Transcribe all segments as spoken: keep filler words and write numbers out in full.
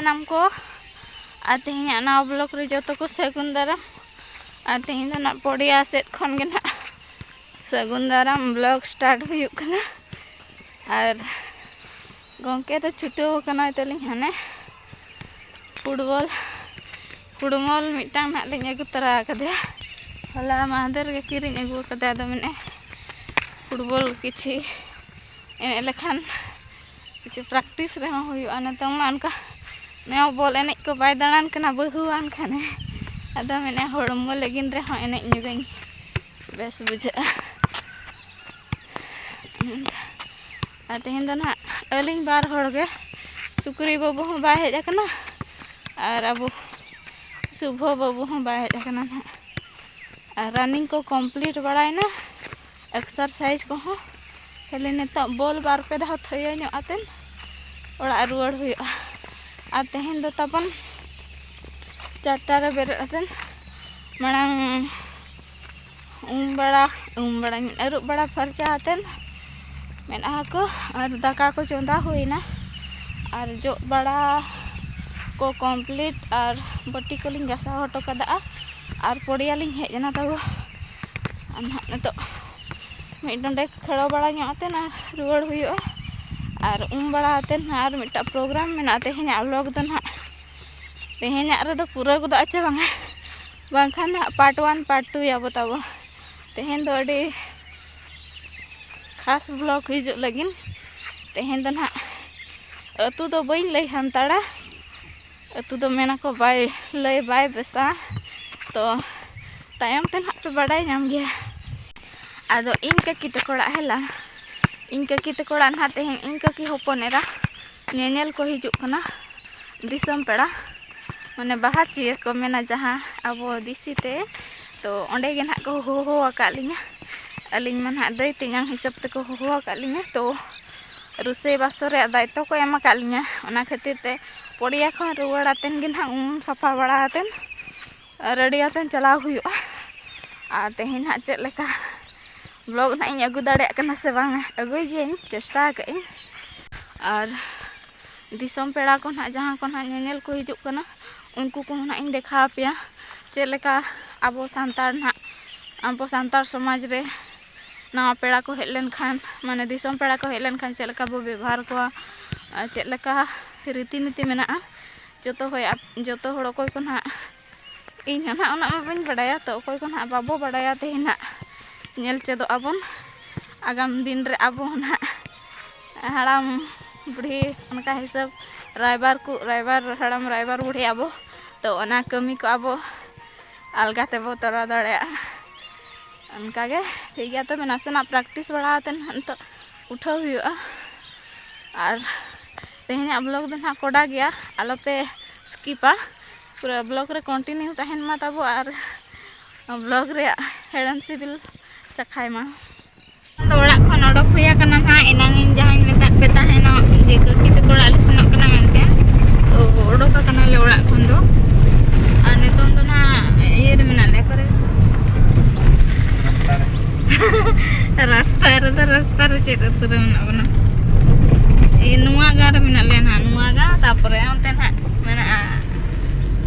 ᱥᱟᱱᱟᱢ ᱠᱚ, ᱟᱨ ᱛᱮᱦᱮᱧᱟᱜ ᱱᱟᱣᱟ vlog ᱨᱮ ᱡᱚᱛᱚ ᱠᱚ ᱥᱟᱹᱜᱩᱱ ᱫᱟᱨᱟᱢ᱾ ᱟᱨ ᱛᱮᱦᱮᱧ ᱫᱚ ᱱᱟᱜ ᱯᱚᱰᱤᱭᱟ ᱥᱮᱫ ᱠᱷᱚᱱ ᱜᱮ ᱱᱟᱜ ᱥᱟᱹᱜᱩᱱ ᱫᱟᱨᱟᱢ vlog start ᱦᱩᱭᱩᱜ ᱠᱟᱱᱟ᱾ ᱟᱨ ᱜᱚᱢᱠᱮ ᱫᱚ ᱪᱷᱩᱴᱟᱹᱣ ᱟᱠᱟᱱᱟᱭ ᱛᱟᱹᱞᱤᱧ ᱦᱟᱱᱮ ᱯᱷᱩᱴᱵᱚᱞ, ᱯᱷᱩᱴᱵᱚᱞ ᱢᱤᱫᱴᱟᱝ ᱱᱟᱜ ᱞᱤᱧ ᱟᱹᱜᱩ ᱛᱚᱨᱟ ᱟᱠᱟᱫᱮᱭᱟ᱾ ᱦᱚᱞᱟ ᱢᱟᱦᱫᱮᱨ ᱜᱮ ᱠᱤᱨᱤᱧ ᱟᱹᱜᱩ ᱟᱠᱟᱫᱟᱭ᱾ ᱟᱫᱚ ᱢᱮᱱᱮᱫ ᱯᱷᱩᱴᱵᱚᱞ ᱠᱤᱪᱷᱤ ᱮᱱᱮᱡ ᱞᱮᱠᱷᱟᱱ ᱠᱤᱪᱷᱩ practice ᱨᱮᱦᱚᱸ ᱦᱩᱭᱩᱜᱼᱟ᱾ ᱱᱤᱛᱚᱝ ᱢᱟ ᱚᱱᱠᱟ ᱱᱮᱣ ᱵᱚᱞ ᱮᱱᱮᱡ ᱠᱚ ᱵᱟᱭ ᱫᱟᱬᱟᱱ ᱠᱟᱱᱟ ᱵᱟᱹᱦᱩᱣᱟᱱ ᱠᱷᱟᱱᱮ᱾ ᱟᱫᱚ ᱢᱮᱱᱮᱫ ᱦᱚᱲᱢᱚ ᱞᱟᱹᱜᱤᱫ ᱨᱮᱦᱚᱸ ᱮᱱᱮᱡ ᱧᱚᱜᱟᱹᱧ, ᱵᱮᱥ ᱵᱩᱡᱷᱟᱹᱜᱼᱟ᱾ ᱟᱨ ᱛᱮᱦᱮᱧ ᱫᱚ ᱱᱟᱦᱟᱜ ᱟᱹᱞᱤᱧ ᱵᱟᱨ ᱦᱚᱲ ᱜᱮ, ᱥᱩᱠᱨᱤ ᱵᱟᱹᱵᱩ ᱦᱚᱸ ᱵᱟᱭ ᱦᱮᱡ ᱟᱠᱟᱱᱟ ᱟᱨ ᱟᱵᱚ ᱥᱩᱵᱷᱚ ᱵᱟᱹᱵᱩ ᱦᱚᱸ ᱵᱟᱭ ᱦᱮᱡ ᱟᱠᱟᱱᱟ ᱱᱟᱦᱟᱜ᱾ ᱟᱨ running ᱠᱚ complete ᱵᱟᱲᱟᱭᱮᱱᱟ, exercise ᱠᱚᱦᱚᱸ᱾ ᱠᱷᱟᱹᱞᱤ ᱱᱤᱛᱚᱜ ᱵᱚᱞ ᱵᱟᱨ ᱯᱮ ᱫᱷᱟᱣ ᱛᱷᱟᱹᱭᱟᱹ ᱧᱚᱜ ᱟᱛᱮᱱ ᱚᱲᱟᱜ ᱨᱩᱣᱟᱹᱲ ᱦᱩᱭᱩᱜᱼᱟ᱾ ᱟᱨ ᱛᱮᱦᱮᱧ ᱫᱚ ᱛᱟᱵᱚᱱ ᱪᱟᱨᱴᱟ ᱨᱮ ᱵᱮᱨᱮᱫ ᱟᱛᱮᱱ ᱢᱟᱲᱟᱝ ᱩᱢ ᱵᱟᱲᱟ, ᱩᱢ ᱵᱟᱲᱟᱧ ᱟᱹᱨᱩᱵ ᱵᱟᱲᱟ ᱯᱷᱟᱨᱪᱟ ᱟᱛᱮᱱ ᱢᱮᱫᱦᱟ ᱠᱚ ᱟᱨ ᱫᱟᱠᱟ ᱠᱚ ᱪᱚᱸᱫᱟ ᱦᱩᱭᱱᱟ᱾ ᱟᱨ ᱡᱚᱜ ᱵᱟᱲᱟ ᱠᱚ complete ᱟᱨ ᱵᱟᱹᱴᱤ ᱠᱚᱞᱤᱧ ᱜᱟᱥᱟᱣ ᱦᱚᱴᱚ ᱠᱟᱫᱟ᱾ ᱟᱨ ᱯᱚᱲᱤᱭᱟ ᱞᱤᱧ ᱦᱮᱡ ᱮᱱᱟ ᱛᱟᱵᱚ᱾ ᱟᱨ ᱱᱟᱦᱟᱜ ᱱᱤᱛᱚᱜ ᱢᱤᱫ ᱰᱚᱸᱰᱮ ᱠᱷᱮᱲᱚ ᱵᱟᱲᱟ ᱧᱚᱜ ᱟᱛᱮ ᱱᱟᱦᱟᱜ ᱨᱩᱣᱟᱹᱲ ᱦᱩᱭᱩᱜᱼᱟ᱾ ᱟᱨ ᱩᱢ ᱵᱟᱲᱟ ᱟᱛᱮ ᱱᱟᱦᱟᱜ ᱟᱨ ᱢᱤᱫᱴᱟᱜ program ᱢᱮᱱᱟᱜᱼᱟ ᱛᱮᱦᱮᱧᱟᱜ vlog ᱫᱚ ᱱᱟᱦᱟᱜ᱾ ᱛᱮᱦᱮᱧᱟᱜ ᱨᱮᱫᱚ ᱯᱩᱨᱟᱹ ᱜᱚᱫᱚᱜᱼᱟ ᱪᱮ ᱵᱟᱝᱟ, ᱵᱟᱝᱠᱷᱟᱱ ᱱᱟᱦᱟᱜ part one part two ᱭᱟᱵᱚ ᱛᱟᱵᱚ᱾ ᱛᱮᱦᱮᱧ ᱫᱚ ᱟᱹᱰᱤ ᱠᱷᱟᱥ vlog ᱦᱤᱡᱩᱜ ᱞᱟᱹᱜᱤᱫ᱾ ᱛᱮᱦᱮᱧ ᱫᱚ ᱱᱟᱦᱟᱜ ᱟᱹᱛᱩ ᱫᱚ ᱵᱟᱹᱧ ᱞᱟᱹᱭ ᱦᱟᱱᱛᱟᱲᱟ, ᱟᱹᱛᱩ ᱫᱚ ᱢᱮᱱᱟᱠᱚ ᱵᱟᱭ ᱞᱟᱹᱭ ᱵᱟᱭ ᱵᱮᱥᱟ, ᱛᱚ ᱛᱟᱭᱚᱢ ᱛᱮ ᱱᱟᱦᱟᱜ ᱯᱮ ᱵᱟᱰᱟᱭ ᱧᱟᱢ ᱜᱮᱭᱟ᱾ ᱟᱫᱚ ᱤᱧ ᱠᱟᱹᱠᱤ ᱛᱟᱠᱚ ᱚᱲᱟᱜ ᱦᱮᱞᱟ, ᱤᱧ ᱠᱟᱹᱠᱤ ᱛᱟᱠᱚ ᱚᱲᱟᱜ ᱱᱟᱦᱟᱜ ᱛᱮᱦᱮᱧ ᱤᱧ ᱠᱟᱹᱠᱤ ᱦᱚᱯᱚᱱ ᱮᱨᱟ ᱧᱮᱧᱮᱞ ᱠᱚ ᱦᱤᱡᱩᱜ ᱠᱟᱱᱟ ᱫᱤᱥᱚᱢ ᱯᱮᱲᱟ, ᱢᱟᱱᱮ ᱵᱟᱦᱟ ᱪᱤᱭᱟᱹ ᱠᱚ ᱢᱮᱱᱟ ᱡᱟᱦᱟᱸ ᱟᱵᱚ ᱫᱮᱥᱤ ᱛᱮ, ᱛᱚ ᱚᱸᱰᱮ ᱜᱮ ᱱᱟᱦᱟᱜ ᱠᱚ ᱦᱚᱦᱚ ᱟᱠᱟᱫ ᱞᱤᱧᱟ᱾ ᱟᱹᱞᱤᱧ ᱢᱟ ᱱᱟᱦᱟᱜ ᱫᱟᱹᱭ ᱛᱮᱧᱟᱝ ᱦᱤᱥᱟᱹᱵ ᱛᱮᱠᱚ ᱦᱚᱦᱚ ᱟᱠᱟᱫ ᱞᱤᱧᱟ, ᱛᱚ ᱨᱩᱥᱟᱹᱭ ᱵᱟᱥᱚ ᱨᱮᱭᱟᱜ ᱫᱟᱭᱤᱛᱛᱚ ᱠᱚ ᱮᱢ ᱟᱠᱟᱫ ᱞᱤᱧᱟ᱾ ᱚᱱᱟ ᱠᱷᱟᱹᱛᱤᱨ ᱛᱮ ᱯᱚᱲᱤᱭᱟ ᱠᱷᱚᱱ ᱨᱩᱣᱟᱹᱲ ᱟᱛᱮᱱ ᱜᱮ ᱱᱟᱦᱟᱜ ᱩᱢ ᱥᱟᱯᱷᱟ ᱵᱟᱲᱟ ᱟᱛᱮᱱ ready ᱟᱛᱮᱱ ᱪᱟᱞᱟᱣ ᱦᱩᱭᱩᱜᱼᱟ᱾ ᱟᱨ ᱛᱮᱦᱮᱧ ᱱᱟᱦᱟᱜ ᱪᱮᱫ ᱞᱮᱠᱟ vlog ᱱᱟᱦᱟᱜ ᱤᱧ ᱟᱹᱜᱩ ᱫᱟᱲᱮᱭᱟᱜ ᱠᱟᱱᱟ ᱥᱮ ᱵᱟᱝᱟ, ᱟᱹᱜᱩᱭ ᱜᱤᱭᱟᱹᱧ, ᱪᱮᱥᱴᱟ ᱟᱠᱟᱫ ᱟᱹᱧ᱾ ᱟᱨ ᱫᱤᱥᱚᱢ ᱯᱮᱲᱟ ᱠᱚ ᱱᱟᱦᱟᱜ, ᱡᱟᱦᱟᱸ ᱠᱚ ᱱᱟᱦᱟᱜ ᱧᱮᱧᱮᱞ ᱠᱚ ᱦᱤᱡᱩᱜ ᱠᱟᱱᱟ, ᱩᱱᱠᱩ ᱠᱚᱦᱚᱸ ᱱᱟᱦᱟᱜ ᱤᱧ ᱫᱮᱠᱷᱟᱣ ᱟᱯᱮᱭᱟ ᱪᱮᱫ ᱞᱮᱠᱟ ᱟᱵᱚ ᱥᱟᱱᱛᱟᱲ ᱱᱟᱦᱟᱜ, ᱟᱵᱚ ᱥᱟᱱᱛᱟᱲ ᱥᱚᱢᱟᱡᱽ ᱨᱮ ᱱᱟᱣᱟ ᱯᱮᱲᱟ ᱠᱚ ᱦᱮᱡ ᱞᱮᱱᱠᱷᱟᱱ, ᱢᱟᱱᱮ ᱫᱤᱥᱚᱢ ᱯᱮᱲᱟ ᱠᱚ ᱦᱮᱡ ᱞᱮᱱᱠᱷᱟᱱ ᱪᱮᱫ ᱞᱮᱠᱟ ᱵᱚ ᱵᱮᱵᱚᱦᱟᱨ ᱠᱚᱣᱟ, ᱟᱨ ᱪᱮᱫ ᱞᱮᱠᱟ ᱨᱤᱛᱤ ᱱᱤᱛᱤ ᱢᱮᱱᱟᱜᱼᱟ, ᱡᱚᱛᱚ ᱦᱚᱲ, ᱡᱚᱛᱚ ᱦᱚᱲ ᱚᱠᱚᱭ ᱠᱚ ᱱᱟᱦᱟᱜ, ᱤᱧ ᱦᱚᱸ ᱱᱟᱦᱟᱜ ᱩᱱᱟᱹᱜ ᱢᱟ ᱵᱟᱹᱧ ᱵᱟᱰᱟᱭᱟ, ᱛᱚ ᱚᱠᱚᱭ ᱠᱚ ᱱᱟᱦᱟᱜ ᱵᱟᱵᱚ ᱵᱟᱰᱟᱭᱟ, ᱛᱮᱦᱮᱧ ᱱᱟᱦᱟᱜ ᱧᱮᱞ ᱪᱮᱫᱚᱜ ᱟᱵᱚᱱ᱾ ᱟᱜᱟᱢ ᱫᱤᱱ ᱨᱮ ᱟᱵᱚ ᱦᱚᱸ ᱱᱟᱦᱟᱜ ᱦᱟᱲᱟᱢ ᱵᱩᱲᱦᱤ ᱚᱱᱠᱟ ᱦᱤᱥᱟᱹᱵ ᱨᱟᱭᱵᱟᱨ ᱠᱚ, ᱨᱟᱭᱵᱟᱨ ᱦᱟᱲᱟᱢ, ᱨᱟᱭᱵᱟᱨ ᱵᱩᱲᱦᱤ ᱟᱵᱚ, ᱛᱚ ᱚᱱᱟ ᱠᱟᱹᱢᱤ ᱠᱚ ᱟᱵᱚ ᱟᱞᱜᱟ ᱛᱮᱵᱚ ᱛᱚᱨᱟᱣ ᱫᱟᱲᱮᱭᱟᱜᱼᱟ᱾ ᱚᱱᱠᱟᱜᱮ ᱴᱷᱤᱠ ᱜᱮᱭᱟ, ᱛᱚᱵᱮ ᱱᱟᱥᱮᱱᱟᱜ practice ᱵᱟᱲᱟ ᱠᱟᱛᱮ ᱱᱟᱦᱟᱜ ᱱᱤᱛᱚᱜ ᱩᱴᱷᱟᱹᱣ ᱦᱩᱭᱩᱜᱼᱟ᱾ ᱟᱨ ᱛᱮᱦᱮᱧᱟᱜ vlog ᱫᱚ ᱱᱟᱦᱟᱜ ᱠᱚᱰᱟ ᱜᱮᱭᱟ, ᱟᱞᱚᱯᱮ skipᱟ, ᱯᱩᱨᱟᱹ vlog ᱨᱮ continue ᱛᱟᱦᱮᱱ ᱢᱟ ᱛᱟᱵᱚ ᱟᱨ vlog ᱨᱮᱭᱟᱜ ᱦᱮᱲᱮᱢ ᱥᱤᱵᱤᱞ ᱪᱟᱠᱷᱟᱭ ᱢᱟ᱾ ᱟᱫᱚ ᱚᱲᱟᱜ ᱠᱷᱚᱱ ᱚᱰᱚᱠ ᱦᱩᱭ ᱟᱠᱟᱱᱟ ᱱᱟᱦᱟᱜ, ᱮᱱᱟᱝ ᱤᱧ ᱡᱟᱦᱟᱸᱧ ᱢᱮᱛᱟᱫ ᱯᱮ ᱛᱟᱦᱮᱱᱚᱜ ᱡᱮ ᱠᱟᱹᱠᱤ ᱛᱟᱠᱚ ᱚᱲᱟᱜ ᱞᱮ ᱥᱮᱱᱚᱜ ᱠᱟᱱᱟ ᱢᱮᱱᱛᱮ, ᱛᱚ ᱚᱰᱚᱠ ᱟᱠᱟᱱᱟᱞᱮ ᱚᱲᱟᱜ ᱠᱷᱚᱱ ᱫᱚ᱾ ᱟᱨ ᱱᱤᱛᱚᱝ ᱫᱚ ᱱᱟᱦᱟᱜ ᱤᱭᱟᱹ ᱨᱮ ᱢᱮᱱᱟᱜ ᱞᱮᱭᱟ, ᱚᱠᱟᱨᱮ? ᱨᱟᱥᱛᱟ ᱨᱮ᱾ ᱨᱟᱥᱛᱟ ᱨᱮᱫᱚ, ᱨᱟᱥᱛᱟ ᱨᱮ ᱪᱮᱫ ᱟᱹᱛᱩ ᱨᱮ ᱢᱮᱱᱟᱜ ᱵᱚᱱᱟ? ᱤᱭᱟᱹ, ᱱᱚᱣᱟ ᱜᱟᱲ ᱨᱮ ᱢᱮᱱᱟᱜ ᱞᱮᱭᱟ ᱱᱟᱦᱟᱜ, ᱱᱚᱣᱟ ᱜᱟᱲ, ᱛᱟᱯᱚᱨᱮ ᱚᱱᱛᱮ ᱱᱟᱦᱟᱜ ᱢᱮᱱᱟᱜᱼᱟ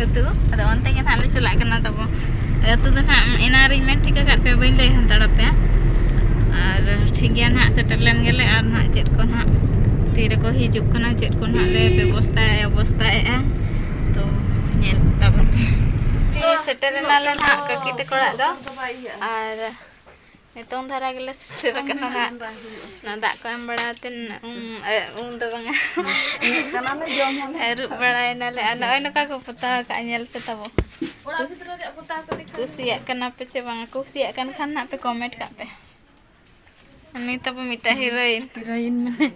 ᱟᱹᱛᱩ, ᱟᱫᱚ ᱚᱱᱛᱮ ᱜᱮ ᱱᱟᱦᱟᱜ ᱞᱮ ᱪᱟᱞᱟᱜ ᱠᱟᱱᱟ ᱛᱟᱵᱚ᱾ ᱟᱹᱛᱩ ᱫᱚ ᱱᱟᱦᱟᱜ ᱮᱱᱟᱝ ᱨᱤᱧ ᱢᱮᱱ ᱴᱷᱤᱠ ᱟᱠᱟᱫ ᱯᱮᱭᱟ, ᱵᱟᱹᱧ ᱞᱟᱹᱭ ᱦᱟᱛᱟᱲ ᱟᱯᱮᱭᱟ᱾ ᱟᱨ ᱴᱷᱤᱠ ᱜᱮᱭᱟ ᱱᱟᱦᱟᱜ, ᱥᱮᱴᱮᱨ ᱞᱮᱱ ᱜᱮᱞᱮ, ᱟᱨ ᱱᱟᱦᱟᱜ ᱪᱮᱫ ᱠᱚ ᱱᱟᱦᱟᱜ ᱛᱤ ᱨᱮᱠᱚ ᱦᱤᱡᱩᱜ ᱠᱟᱱᱟ, ᱪᱮᱫ ᱠᱚ ᱱᱟᱦᱟᱜ ᱞᱮ ᱵᱮᱵᱚᱥᱛᱟᱭᱟ, ᱚᱵᱚᱥᱛᱟᱭᱮᱫᱼᱟ, ᱛᱚ ᱧᱮᱞ ᱛᱟᱵᱚᱱ ᱯᱮ᱾ ᱥᱮᱴᱮᱨ ᱮᱱᱟᱞᱮ ᱱᱟᱦᱟᱜ ᱠᱟᱹᱠᱤ ᱛᱟᱠᱚ ᱚᱲᱟᱜ ᱫᱚ, ᱟᱨ ᱱᱤᱛᱚᱝ ᱫᱷᱟᱨᱟ ᱜᱮᱞᱮ ᱥᱮᱴᱮᱨ ᱟᱠᱟᱱᱟ ᱱᱟᱦᱟᱜ᱾ ᱚᱱᱟ ᱫᱟᱜ ᱠᱚ ᱮᱢ ᱵᱟᱲᱟ ᱠᱟᱛᱮ, ᱩᱢ, ᱮ, ᱩᱢ ᱫᱚ ᱵᱟᱝᱟ᱾ ᱟᱹᱨᱩᱵ ᱵᱟᱲᱟᱭᱮᱱᱟᱞᱮ᱾ ᱟᱨ ᱱᱚᱜᱼᱚᱭ ᱱᱚᱝᱠᱟ ᱠᱚ ᱯᱚᱛᱟᱣ ᱟᱠᱟᱫᱼᱟ, ᱧᱮᱞ ᱯᱮ ᱛᱟᱵᱚ᱾ ᱠᱩᱥᱤᱭᱟᱜ ᱠᱟᱱᱟ ᱯᱮ ᱪᱮ ᱵᱟᱝᱟ? ᱠᱩᱥᱤᱭᱟᱜ ᱠᱟᱱ ᱠᱷᱟᱱ ᱱᱟᱦᱟᱜ ᱯᱮ comment ᱠᱟᱜ ᱯᱮ᱾ ᱩᱱᱤ ᱛᱟᱵᱚ ᱢᱤᱫᱴᱟᱝ heroine᱾ Heroine ᱢᱟᱱᱮ?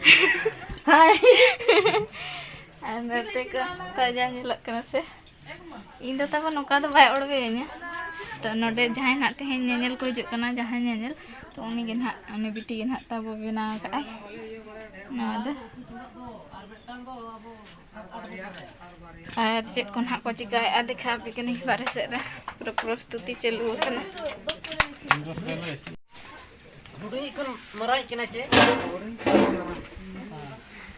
ᱦᱟᱭ᱾ ᱟᱨ ᱱᱚᱛᱮ ᱠᱚ ᱛᱟᱡᱟ ᱧᱮᱞᱚᱜ ᱠᱟᱱᱟ ᱥᱮ? ᱤᱧ ᱫᱚ ᱛᱟᱵᱚ ᱱᱚᱝᱠᱟ ᱫᱚ ᱵᱟᱭ ᱚᱲᱵᱮᱭᱟᱹᱧᱟ᱾ ᱛᱚ ᱱᱚᱰᱮ ᱡᱟᱦᱟᱸᱭ ᱱᱟᱦᱟᱜ ᱛᱮᱦᱮᱧ ᱧᱮᱧᱮᱞ ᱠᱚ ᱦᱤᱡᱩᱜ ᱠᱟᱱᱟ, ᱡᱟᱦᱟᱸᱭ ᱧᱮᱧᱮᱞ, ᱛᱚ ᱩᱱᱤ ᱜᱮ ᱱᱟᱦᱟᱜ, ᱩᱱᱤ ᱵᱤᱴᱤ ᱜᱮ ᱱᱟᱦᱟᱜ ᱛᱟᱵᱚ ᱵᱮᱱᱟᱣ ᱟᱠᱟᱫ ᱟᱭ ᱱᱚᱣᱟ ᱫᱚ᱾ ᱟᱨ ᱪᱮᱫ ᱠᱚ ᱱᱟᱦᱟᱜ ᱠᱚ ᱪᱤᱠᱟᱹᱭᱮᱫᱼᱟ, ᱫᱮᱠᱷᱟᱣ ᱟᱯᱮ ᱠᱟᱹᱱᱟᱹᱧ ᱵᱟᱨᱦᱮ ᱥᱮᱫ ᱨᱮ᱾ ᱯᱩᱨᱟᱹ ᱯᱨᱚᱥᱛᱩᱛᱤ ᱪᱟᱹᱞᱩ ᱟᱠᱟᱱᱟ᱾ ᱦᱩᱰᱤᱧ ᱠᱷᱚᱱ ᱢᱟᱨᱟᱝ ᱠᱟᱱᱟ ᱪᱮ?